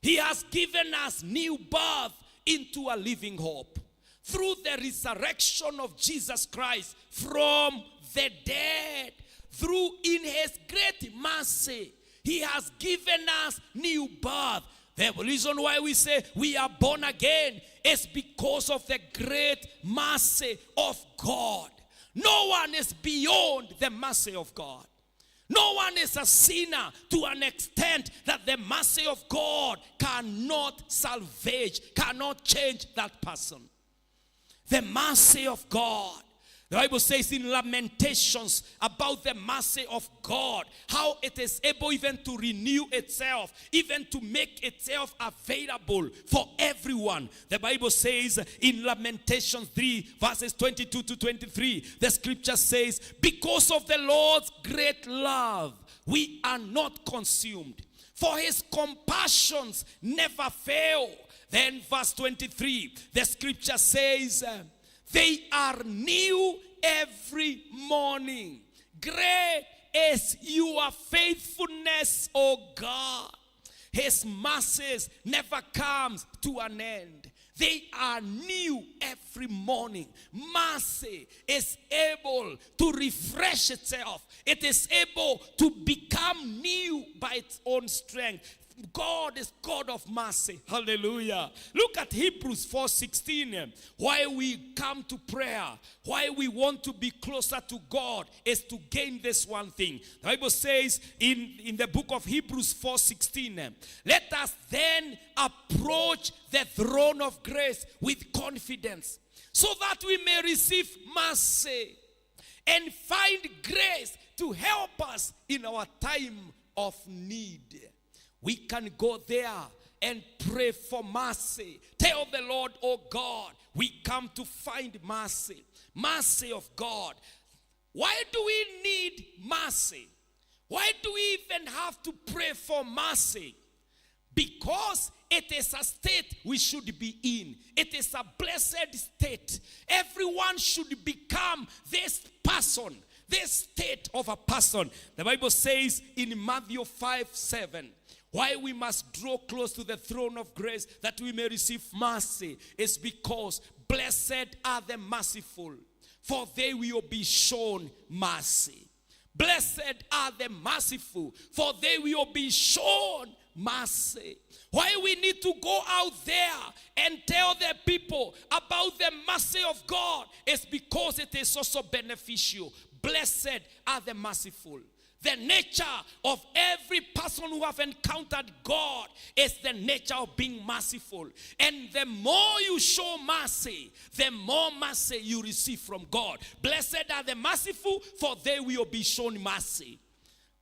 he has given us new birth into a living hope through the resurrection of Jesus Christ from the dead." Through in his great mercy, he has given us new birth. The reason why we say we are born again is because of the great mercy of God. No one is beyond the mercy of God. No one is a sinner to an extent that the mercy of God cannot salvage, cannot change that person. The mercy of God. The Bible says in Lamentations about the mercy of God, how it is able even to renew itself, even to make itself available for everyone. The Bible says in Lamentations 3, verses 22 to 23, the scripture says, "Because of the Lord's great love, we are not consumed, for his compassions never fail." Then verse 23, the scripture says, "They are new every morning. Great is your faithfulness, O God. His mercies never comes to an end." They are new every morning. Mercy is able to refresh itself. It is able to become new by its own strength. God is God of mercy. Hallelujah. Look at Hebrews 4:16. Why we come to prayer, why we want to be closer to God, is to gain this one thing. The Bible says in the book of Hebrews 4:16, "Let us then approach the throne of grace with confidence, so that we may receive mercy and find grace to help us in our time of need." We can go there and pray for mercy. Tell the Lord, "Oh God, we come to find mercy." Mercy of God. Why do we need mercy? Why do we even have to pray for mercy? Because it is a state we should be in. It is a blessed state. Everyone should become this person, this state of a person. The Bible says in Matthew 5:7, why we must draw close to the throne of grace that we may receive mercy is because blessed are the merciful, for they will be shown mercy. Blessed are the merciful, for they will be shown mercy. Why we need to go out there and tell the people about the mercy of God is because it is also beneficial. Blessed are the merciful. The nature of every person who have encountered God is the nature of being merciful. And the more you show mercy, the more mercy you receive from God. Blessed are the merciful, for they will be shown mercy.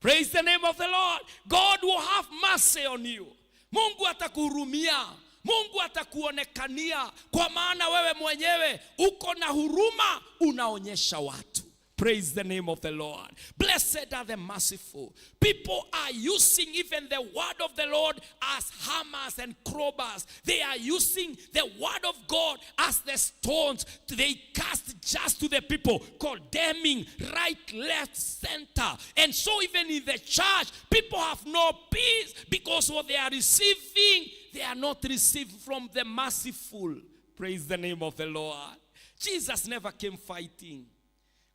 Praise the name of the Lord. God will have mercy on you. Mungu atakuhurumia. Mungu atakuonekania, kwa maana wewe mwenyewe uko na huruma, unaonyesha watu. Praise the name of the Lord. Blessed are the merciful. People are using even the word of the Lord as hammers and crowbars. They are using the word of God as the stones. They cast just to the people, condemning right, left, center. And so even in the church, people have no peace because what they are receiving, they are not receiving from the merciful. Praise the name of the Lord. Jesus never came fighting.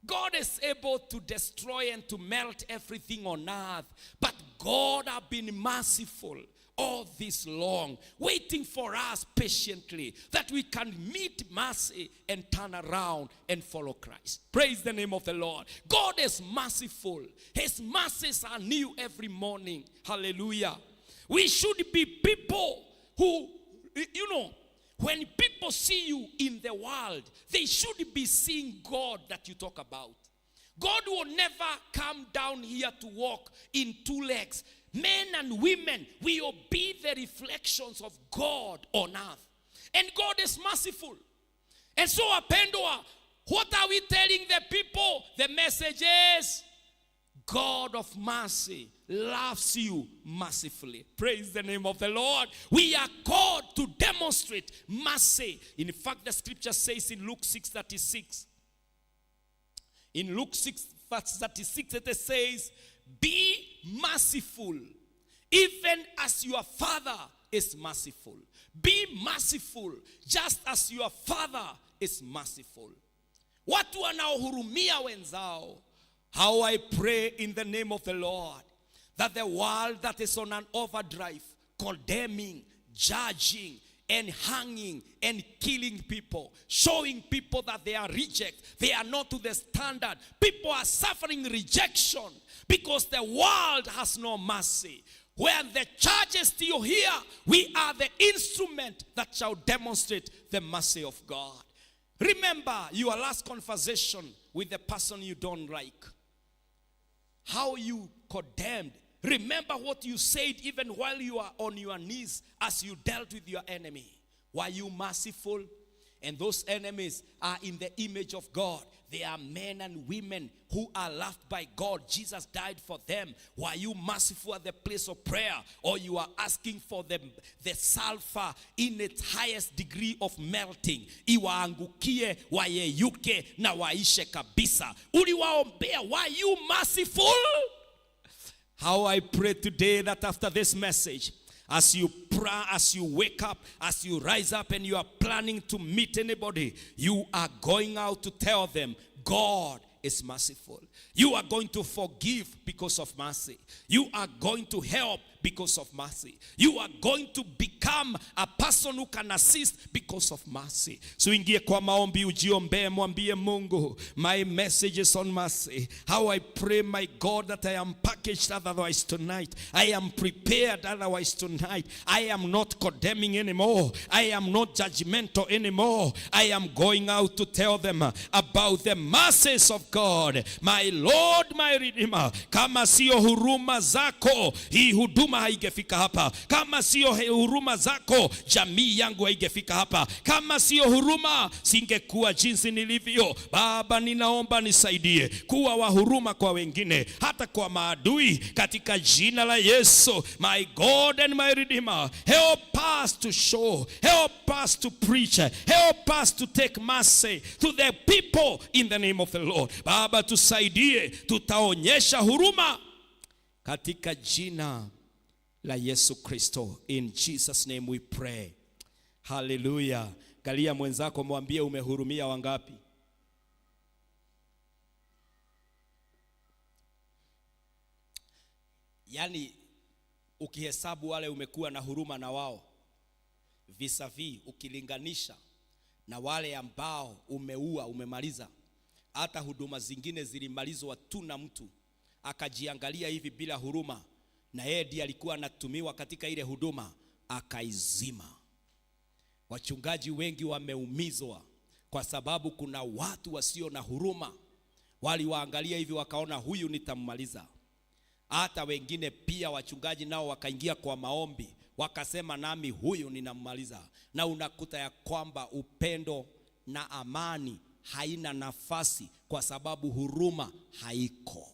God is able to destroy and to melt everything on earth. But God has been merciful all this long, waiting for us patiently that we can meet mercy and turn around and follow Christ. Praise the name of the Lord. God is merciful. His mercies are new every morning. Hallelujah. We should be people who, when people see you in the world, they should be seeing God that you talk about. God will never come down here to walk in two legs. Men and women will be the reflections of God on earth. And God is merciful. And so, wapendwa, what are we telling the people? The message is God of mercy loves you mercifully. Praise the name of the Lord. We are called to demonstrate mercy. In fact, the scripture says in Luke 6:36. In Luke 6 verse 36, it says, "Be merciful, even as your Father is merciful." Be merciful, just as your Father is merciful. Watu wanaohurumia wenzao. How I pray in the name of the Lord that the world that is on an overdrive, condemning, judging, and hanging and killing people, showing people that they are reject, they are not to the standard. People are suffering rejection because the world has no mercy. When the church is still here, we are the instrument that shall demonstrate the mercy of God. Remember your last conversation with the person you don't like. How you condemned. Remember what you said even while you are on your knees as you dealt with your enemy. Were you merciful? And those enemies are in the image of God. They are men and women who are loved by God. Jesus died for them. Were you merciful at the place of prayer? Or you are asking for the sulfur in its highest degree of melting, iwaangukie, wayeyuke na waishe kabisa? Uliwaombea? Were you merciful? How I pray today that after this message, as you pray, as you wake up, as you rise up and you are planning to meet anybody, you are going out to tell them God is merciful. You are going to forgive because of mercy. You are going to help because of mercy. You are going to become a person who can assist because of mercy. So ingie kwa maombi, ujiombee, mwambie Mungu, my message is on mercy. How I pray, my God, that I am packaged otherwise tonight. I am prepared otherwise tonight. I am not condemning anymore. I am not judgmental anymore. I am going out to tell them about the mercies of God. My Lord, my Redeemer. Kama sio huruma zako, hii huduma haingefika hapa. Kama sio huruma zako, jamii yangu haingefika hapa. Kama sio huruma, singekuwa jinsi nilivyo. Baba, ninaomba nisaidie kuwa wa huruma kwa wengine, hata kwa maadui, katika jina la Yesu. My God and my Redeemer, help us to show, help us to preach, help us to take mercy to the people in the name of the Lord. Baba, tusaidie, tutaonyesha huruma katika jina la Yesu Kristo. In Jesus' name we pray. Hallelujah. Angalia mwenzako, mwambie, umehurumia wangapi? Yaani ukihesabu wale umekuwa na huruma na wao vis-a-vis, ukilinganisha na wale ambao umeua, umemaliza. Hata huduma zingine zilimalizwa tu na mtu akajiangalia hivi bila huruma, na yeye ndiye alikuwa anatumiwa katika ile huduma, akaizima. Wachungaji wengi wameumizwa kwa sababu kuna watu wasio na huruma. Waliwaangalia hivi wakaona, huyu nitammaliza. Hata wengine pia wachungaji nao wakaingia kwa maombi, wakasema, nami huyu ninammaliza. Na unakuta ya kwamba upendo na amani haina nafasi kwa sababu huruma haiko.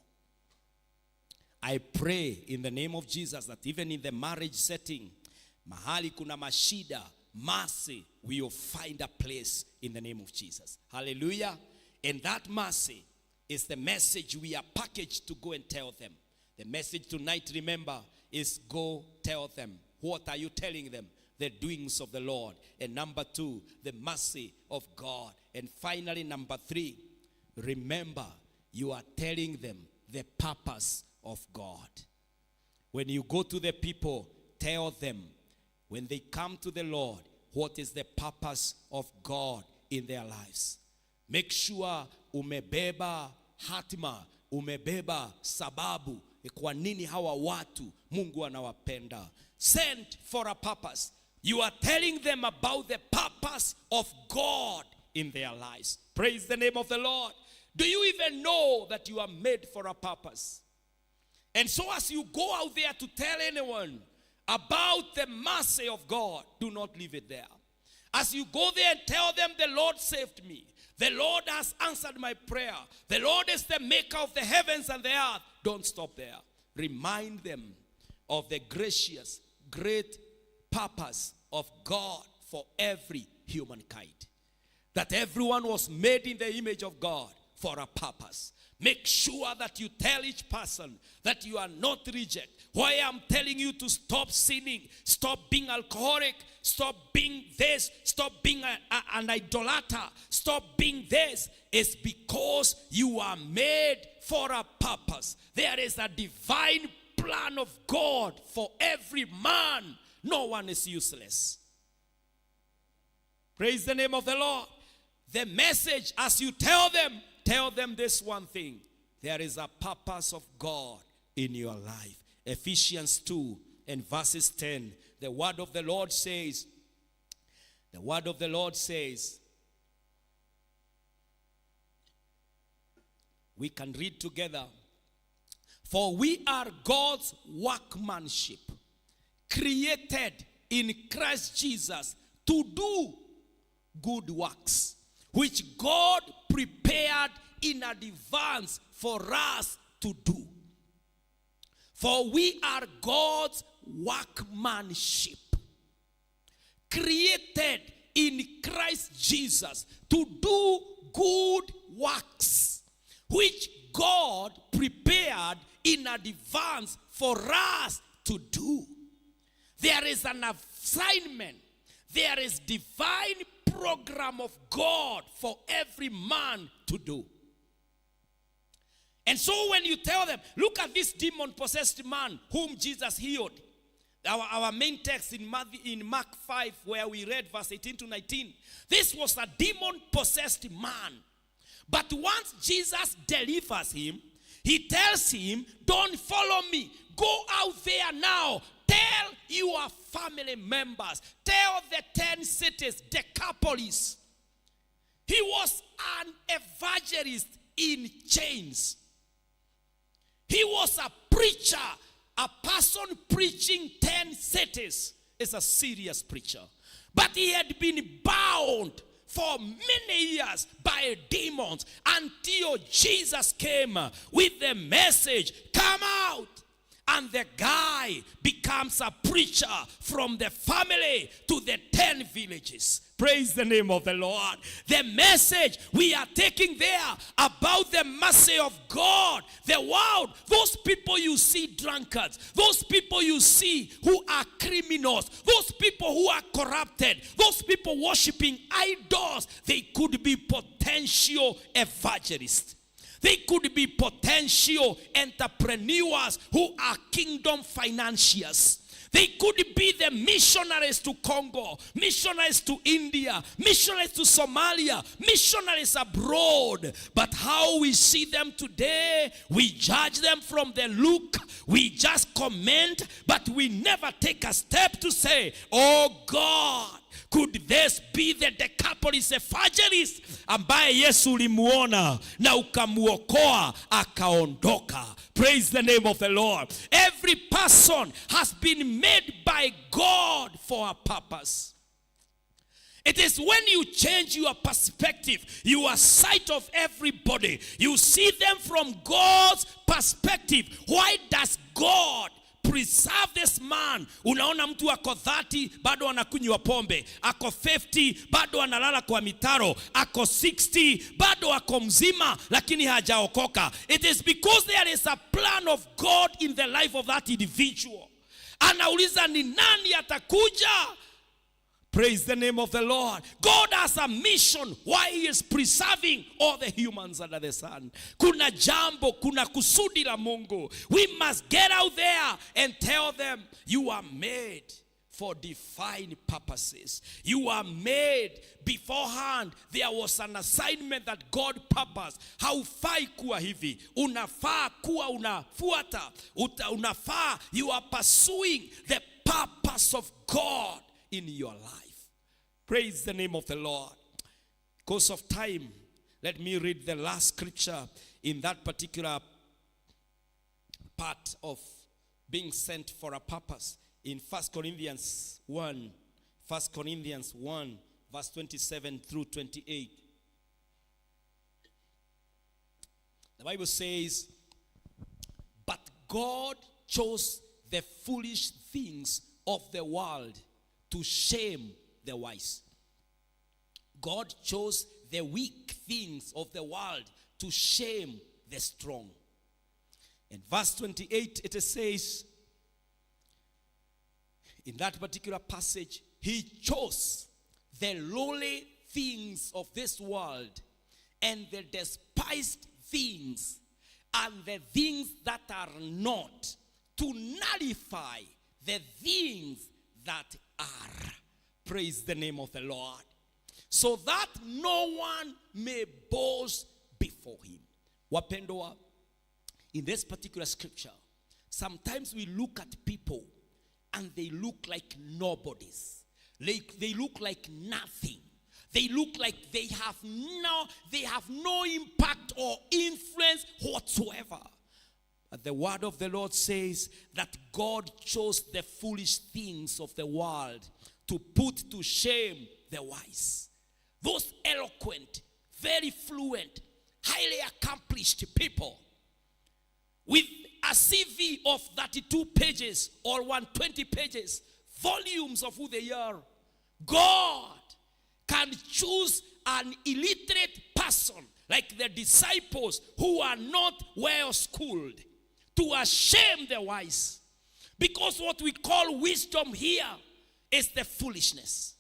I pray in the name of Jesus that even in the marriage setting, mahali kuna mashida, mercy will find a place in the name of Jesus. Hallelujah. And that mercy is the message we are packaged to go and tell them. The message tonight, remember, is go tell them. What are you telling them? The doings of the Lord. And number two, the mercy of God. And finally, number three, remember, you are telling them the purpose of God. When you go to the people, tell them when they come to the Lord, what is the purpose of God in their lives. Make sure umebeba hatima, umebeba sababu kwa nini hawa watu Mungu anawapenda. Sent for a purpose. You are telling them about the purpose of God in their lives. Praise the name of the Lord. Do you even know that you are made for a purpose? And so as you go out there to tell anyone about the mercy of God, do not leave it there. As you go there and tell them, the Lord saved me, the Lord has answered my prayer, the Lord is the maker of the heavens and the earth, don't stop there. Remind them of the gracious, great purpose of God for every humankind. That everyone was made in the image of God for a purpose. Make sure that you tell each person that you are not reject. Why I'm telling you to stop sinning, stop being alcoholic, stop being this, stop being an idolater, stop being this, is because you are made for a purpose. There is a divine plan of God for every man. No one is useless. Praise the name of the Lord. The message, as you tell them this one thing. There is a purpose of God in your life. Ephesians 2 and verses 10. The word of the Lord says, the word of the Lord says, we can read together. For we are God's workmanship, created in Christ Jesus to do good works, which God prepared in advance for us to do. For we are God's workmanship, created in Christ Jesus to do good works, which God prepared in advance for us to do. There is an assignment. There is divine program of God for every man to do. And so when you tell them, look at this demon-possessed man whom Jesus healed. Our main text in Matthew, in Mark 5, where we read verse 18 to 19. This was a demon-possessed man. But once Jesus delivers him, he tells him, don't follow me. Go out there now. Tell your family members. Tell the 10 cities, Decapolis. He was an evangelist in chains. He was a preacher. A person preaching 10 cities is a serious preacher. But he had been bound for many years by demons until Jesus came with the message, come out. And the guy becomes a preacher from the family to the 10 villages. Praise the name of the Lord. The message we are taking there about the mercy of God, the world, those people you see drunkards, those people you see who are criminals, those people who are corrupted, those people worshiping idols, they could be potential evangelists. They could be potential entrepreneurs who are kingdom financiers. They could be the missionaries to Congo, missionaries to India, missionaries to Somalia, missionaries abroad. But how we see them today, we judge them from the look. We just comment, but we never take a step to say, oh God, could this be the Decapolis evangelist ambaye Yesu ulimuona na ukamuokoa akaondoka? Praise the name of the Lord. Every person has been made by God for a purpose. It is when you change your perspective, your sight of everybody, you see them from God's perspective. Why does God preserve this man? Unaona mtu ako 30 bado anakunywa pombe, ako 50 bado analala kwa mitaro, ako 60 bado ako mzima lakini hajaokoka. It is because there is a plan of God in the life of that individual. Anauliza ni nani atakuja? Praise the name of the Lord. God has a mission why he is preserving all the humans under the sun. Kuna jambo, kuna kusudi la Mungu. We must get out there and tell them you are made for divine purposes. You are made beforehand. There was an assignment that God purposed. Haufai kuwa hivi. Unafaa kuwa unafuata. Unafaa, you are pursuing the purpose of God in your life. Praise the name of the Lord. Because of time, let me read the last scripture in that particular part of being sent for a purpose. In 1 Corinthians 1, 1 Corinthians 1, verse 27 through 28. The Bible says, "But God chose the foolish things of the world to shame the wise. God chose the weak things of the world to shame the strong." In verse 28, it says, in that particular passage, "He chose the lowly things of this world and the despised things and the things that are not, to nullify the things that are." Praise the name of the Lord. "So that no one may boast before him." Wapendwa, in this particular scripture, sometimes we look at people and they look like nobodies. They look like nothing. They look like they have no impact or influence whatsoever. But the word of the Lord says that God chose the foolish things of the world to put to shame the wise. Those eloquent, very fluent, highly accomplished people with a CV of 32 pages or 120 pages, volumes of who they are. God can choose an illiterate person like the disciples who are not well schooled to shame the wise. Because what we call wisdom here is the foolishness.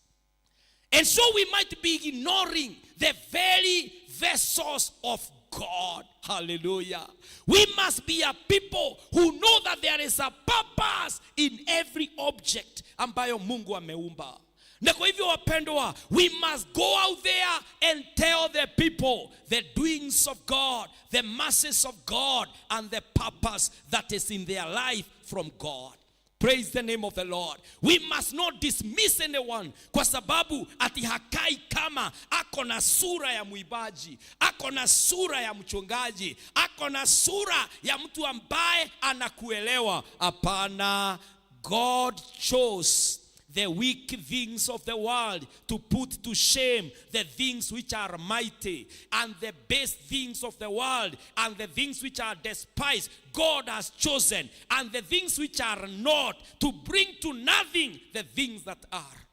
And so we might be ignoring the very vessels of God. Hallelujah. We must be a people who know that there is a purpose in every object ambayo Mungu ameumba. Na kwa hivyo, wapendwa, we must go out there and tell the people the doings of God, the mercies of God, and the purpose that is in their life from God. Praise the name of the Lord. We must not dismiss anyone kwa sababu ati hakai kama ako na sura ya mwimbaji, ako na sura ya mchungaji, ako na sura ya mtu ambaye anakuelewa. Hapana, God chose the weak things of the world to put to shame the things which are mighty, and the base things of the world and the things which are despised God has chosen, and the things which are not, to bring to nothing the things that are.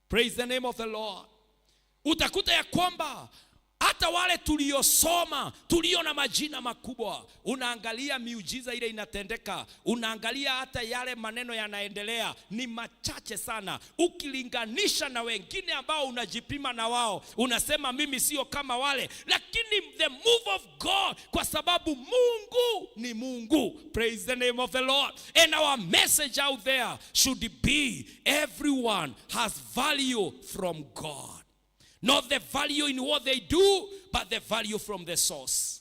Praise the name of the Lord. Utakuta ya kwamba hata wale tuliosoma, tulio na majina makubwa, unaangalia miujiza ile inatendeka, unaangalia hata yale maneno yanaendelea, ni machache sana ukilinganisha na wengine ambao unajipima na wao, unasema, "Mimi sio kama wale," lakini the move of God, kwa sababu Mungu ni Mungu. Praise the name of the Lord. And our message out there should be, everyone has value from God. Not the value in what they do, but the value from the source.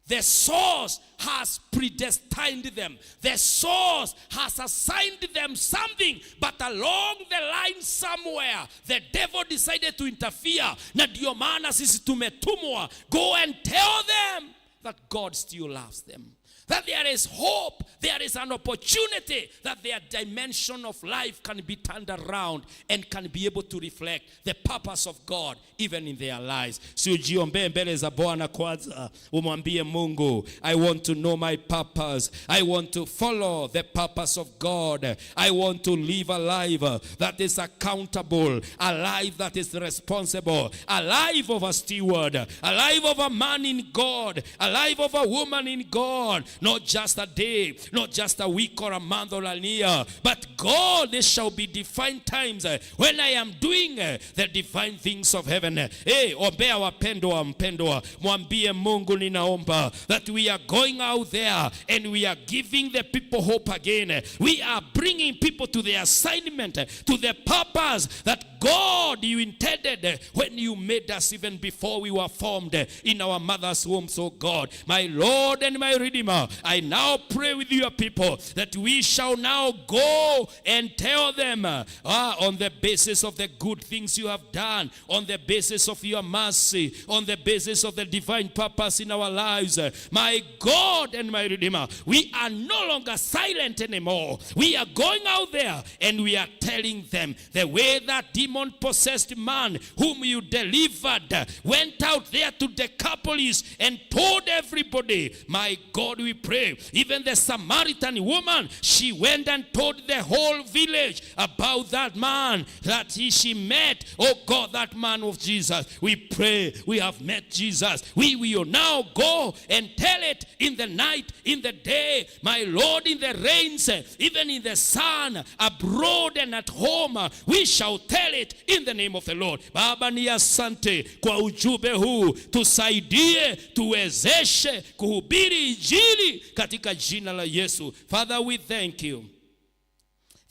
The source has predestined them. The source has assigned them something, but along the line somewhere, the devil decided to interfere. Na ndio maana sisi tumetumwa. Go and tell them that God still loves them. That there is hope, there is an opportunity that their dimension of life can be turned around and can be able to reflect the purpose of God even in their lives. Si ujiombee mbele za Bwana kwanza, umwambie Mungu, "I want to know my purpose. I want to follow the purpose of God. I want to live a life that is accountable, a life that is responsible, a life of a steward, a life of a man in God, a life of a woman in God. Not just a day, not just a week or a month or a year, but God, there shall be defined times when I am doing the divine things of heaven." Hey, ombea wapendwa, mpendwa, mwambie Mungu, "Ninaomba that we are going out there and we are giving the people hope again. We are bringing people to the assignment, to the purpose that God, you intended when you made us even before we were formed in our mother's wombs, oh God. My Lord and my Redeemer, I now pray with your people that we shall now go and tell them on the basis of the good things you have done, on the basis of your mercy, on the basis of the divine purpose in our lives. My God and my Redeemer, we are no longer silent anymore. We are going out there and we are telling them the way that demon possessed man whom you delivered went out there to Decapolis and told everybody. My God, we pray. Even the Samaritan woman, she went and told the whole village about that man that she met. Oh God, that man of Jesus. We pray we have met Jesus. We will now go and tell it in the night, in the day, my Lord, in the rains, even in the sun, abroad and at home. We shall tell it in the name of the Lord. Baba, ni asante kwa ujumbe huu, tusaidie, tuwezeshe kuhubiri Injili katika jina la Yesu. Father, we thank you.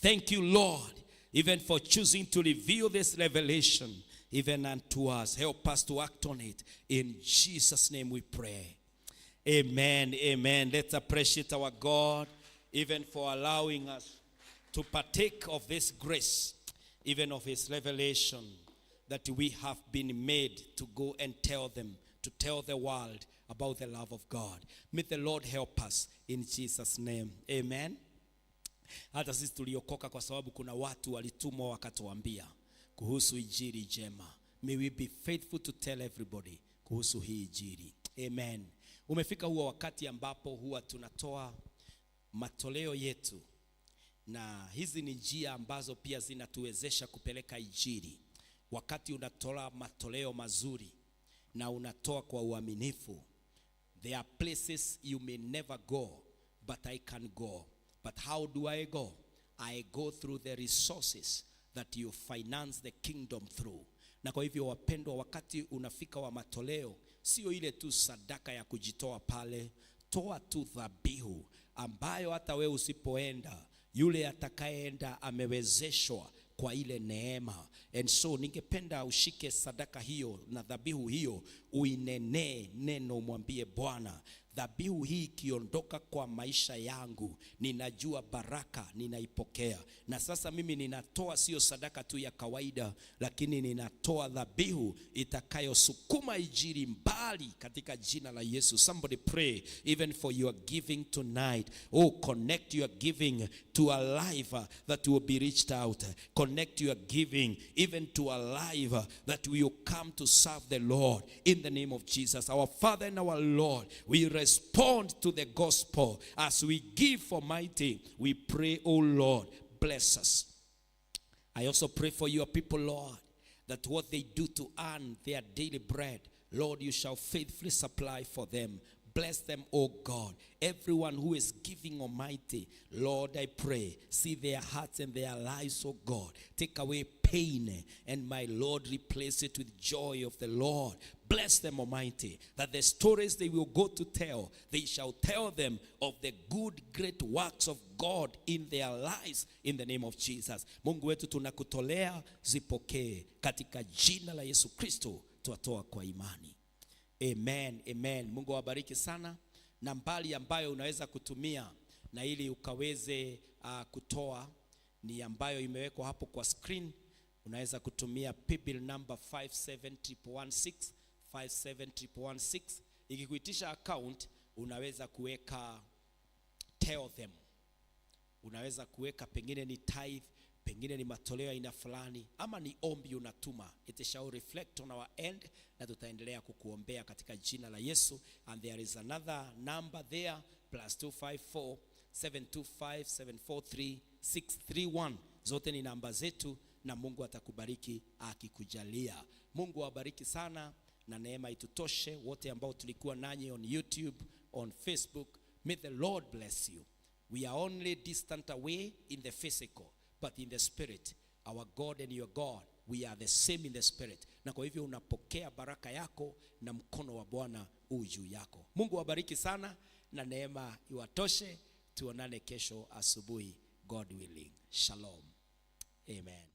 Thank you, Lord, even for choosing to reveal this revelation even unto us. Help us to act on it. In Jesus' name we pray. Amen. Amen. Let's appreciate our God even for allowing us to partake of this grace, even of his revelation, that we have been made to go and tell them, to tell the world about the love of God. May the Lord help us in Jesus' name. Amen. Hata sisi tuliokoka kwa sababu kuna watu walitumwa wakatuambia kuhusu injili njema. May we be faithful to tell everybody kuhusu hii injili. Amen. Umefika huo wakati ambapo huwa tunatoa matoleo yetu, na hizi ni njia ambazo pia zinatuwezesha kupeleka injili. Wakati unatoa matoleo mazuri na unatoa kwa uaminifu, there are places you may never go, but I can go. But how do I go? I go through the resources that you finance the kingdom through. Na kwa hivyo wapendwa, wakati unafika wa matoleo, sio ile tu sadaka ya kujitoa pale, toa tu dhabihu ambayo hata wewe usipoenda, yule atakayeenda amewezeshwa kwa ile neema. And so ningependa ushike sadaka hiyo na dhabihu hiyo, uinenee neno, umwambie Bwana, dhabihu hii ikiondoka kwa maisha yangu, ninajua baraka ninaipokea. Na sasa mimi ninatoa sio sadaka tu ya kawaida, lakini ninatoa dhabihu itakayosukuma injili mbali katika jina la Yesu. Somebody pray even for your giving tonight. Oh, connect your giving to a life that will be reached out. Connect your giving even to a life that will come to serve the Lord in the name of Jesus. Our Father and our Lord, we respond to the gospel as we give, Almighty. We pray, oh Lord, bless us. I also pray for your people, Lord, that what they do to earn their daily bread, Lord, you shall faithfully supply for them. Bless them, O God. Everyone who is giving, Almighty, Lord, I pray, see their hearts and their lives, O God. Take away pain, and my Lord, replace it with joy of the Lord. Bless them, Almighty, that the stories they will go to tell, they shall tell them of the good, great works of God in their lives, in the name of Jesus. Mungu wetu tunakutolea, zipokee katika jina la Yesu Kristo, twatoa kwa imani. Amen, amen. Mungu awabariki sana. Nambari ambayo unaweza kutumia na ili ukaweze kutoa ni ambayo imewekwa hapo kwa screen. Unaweza kutumia paybill number 57116, 57116. Ikikuitisha account, unaweza kuweka tell them. Unaweza kuweka pengine ni tithe, pengine ni matoleo aina fulani, ama ni ombi unatuma. It shall reflect on our end, na tutaendelea kukuombea katika jina la Yesu. And there is another number there, +254 725 743 631. Zote ni namba zetu, na Mungu atakubariki akikujalia. Mungu awabariki sana na neema itutoshe wote ambao tulikuwa nanyi on YouTube, on Facebook. May the Lord bless you. We are only distant away in the physical, but in the spirit, our God and your God, we are the same in the spirit. Na kwa hivyo unapokea baraka yako na mkono wa Bwana u juu yako. Mungu awabariki sana na neema iwatoshe. Tuonane kesho asubuhi, God willing. Shalom. Amen.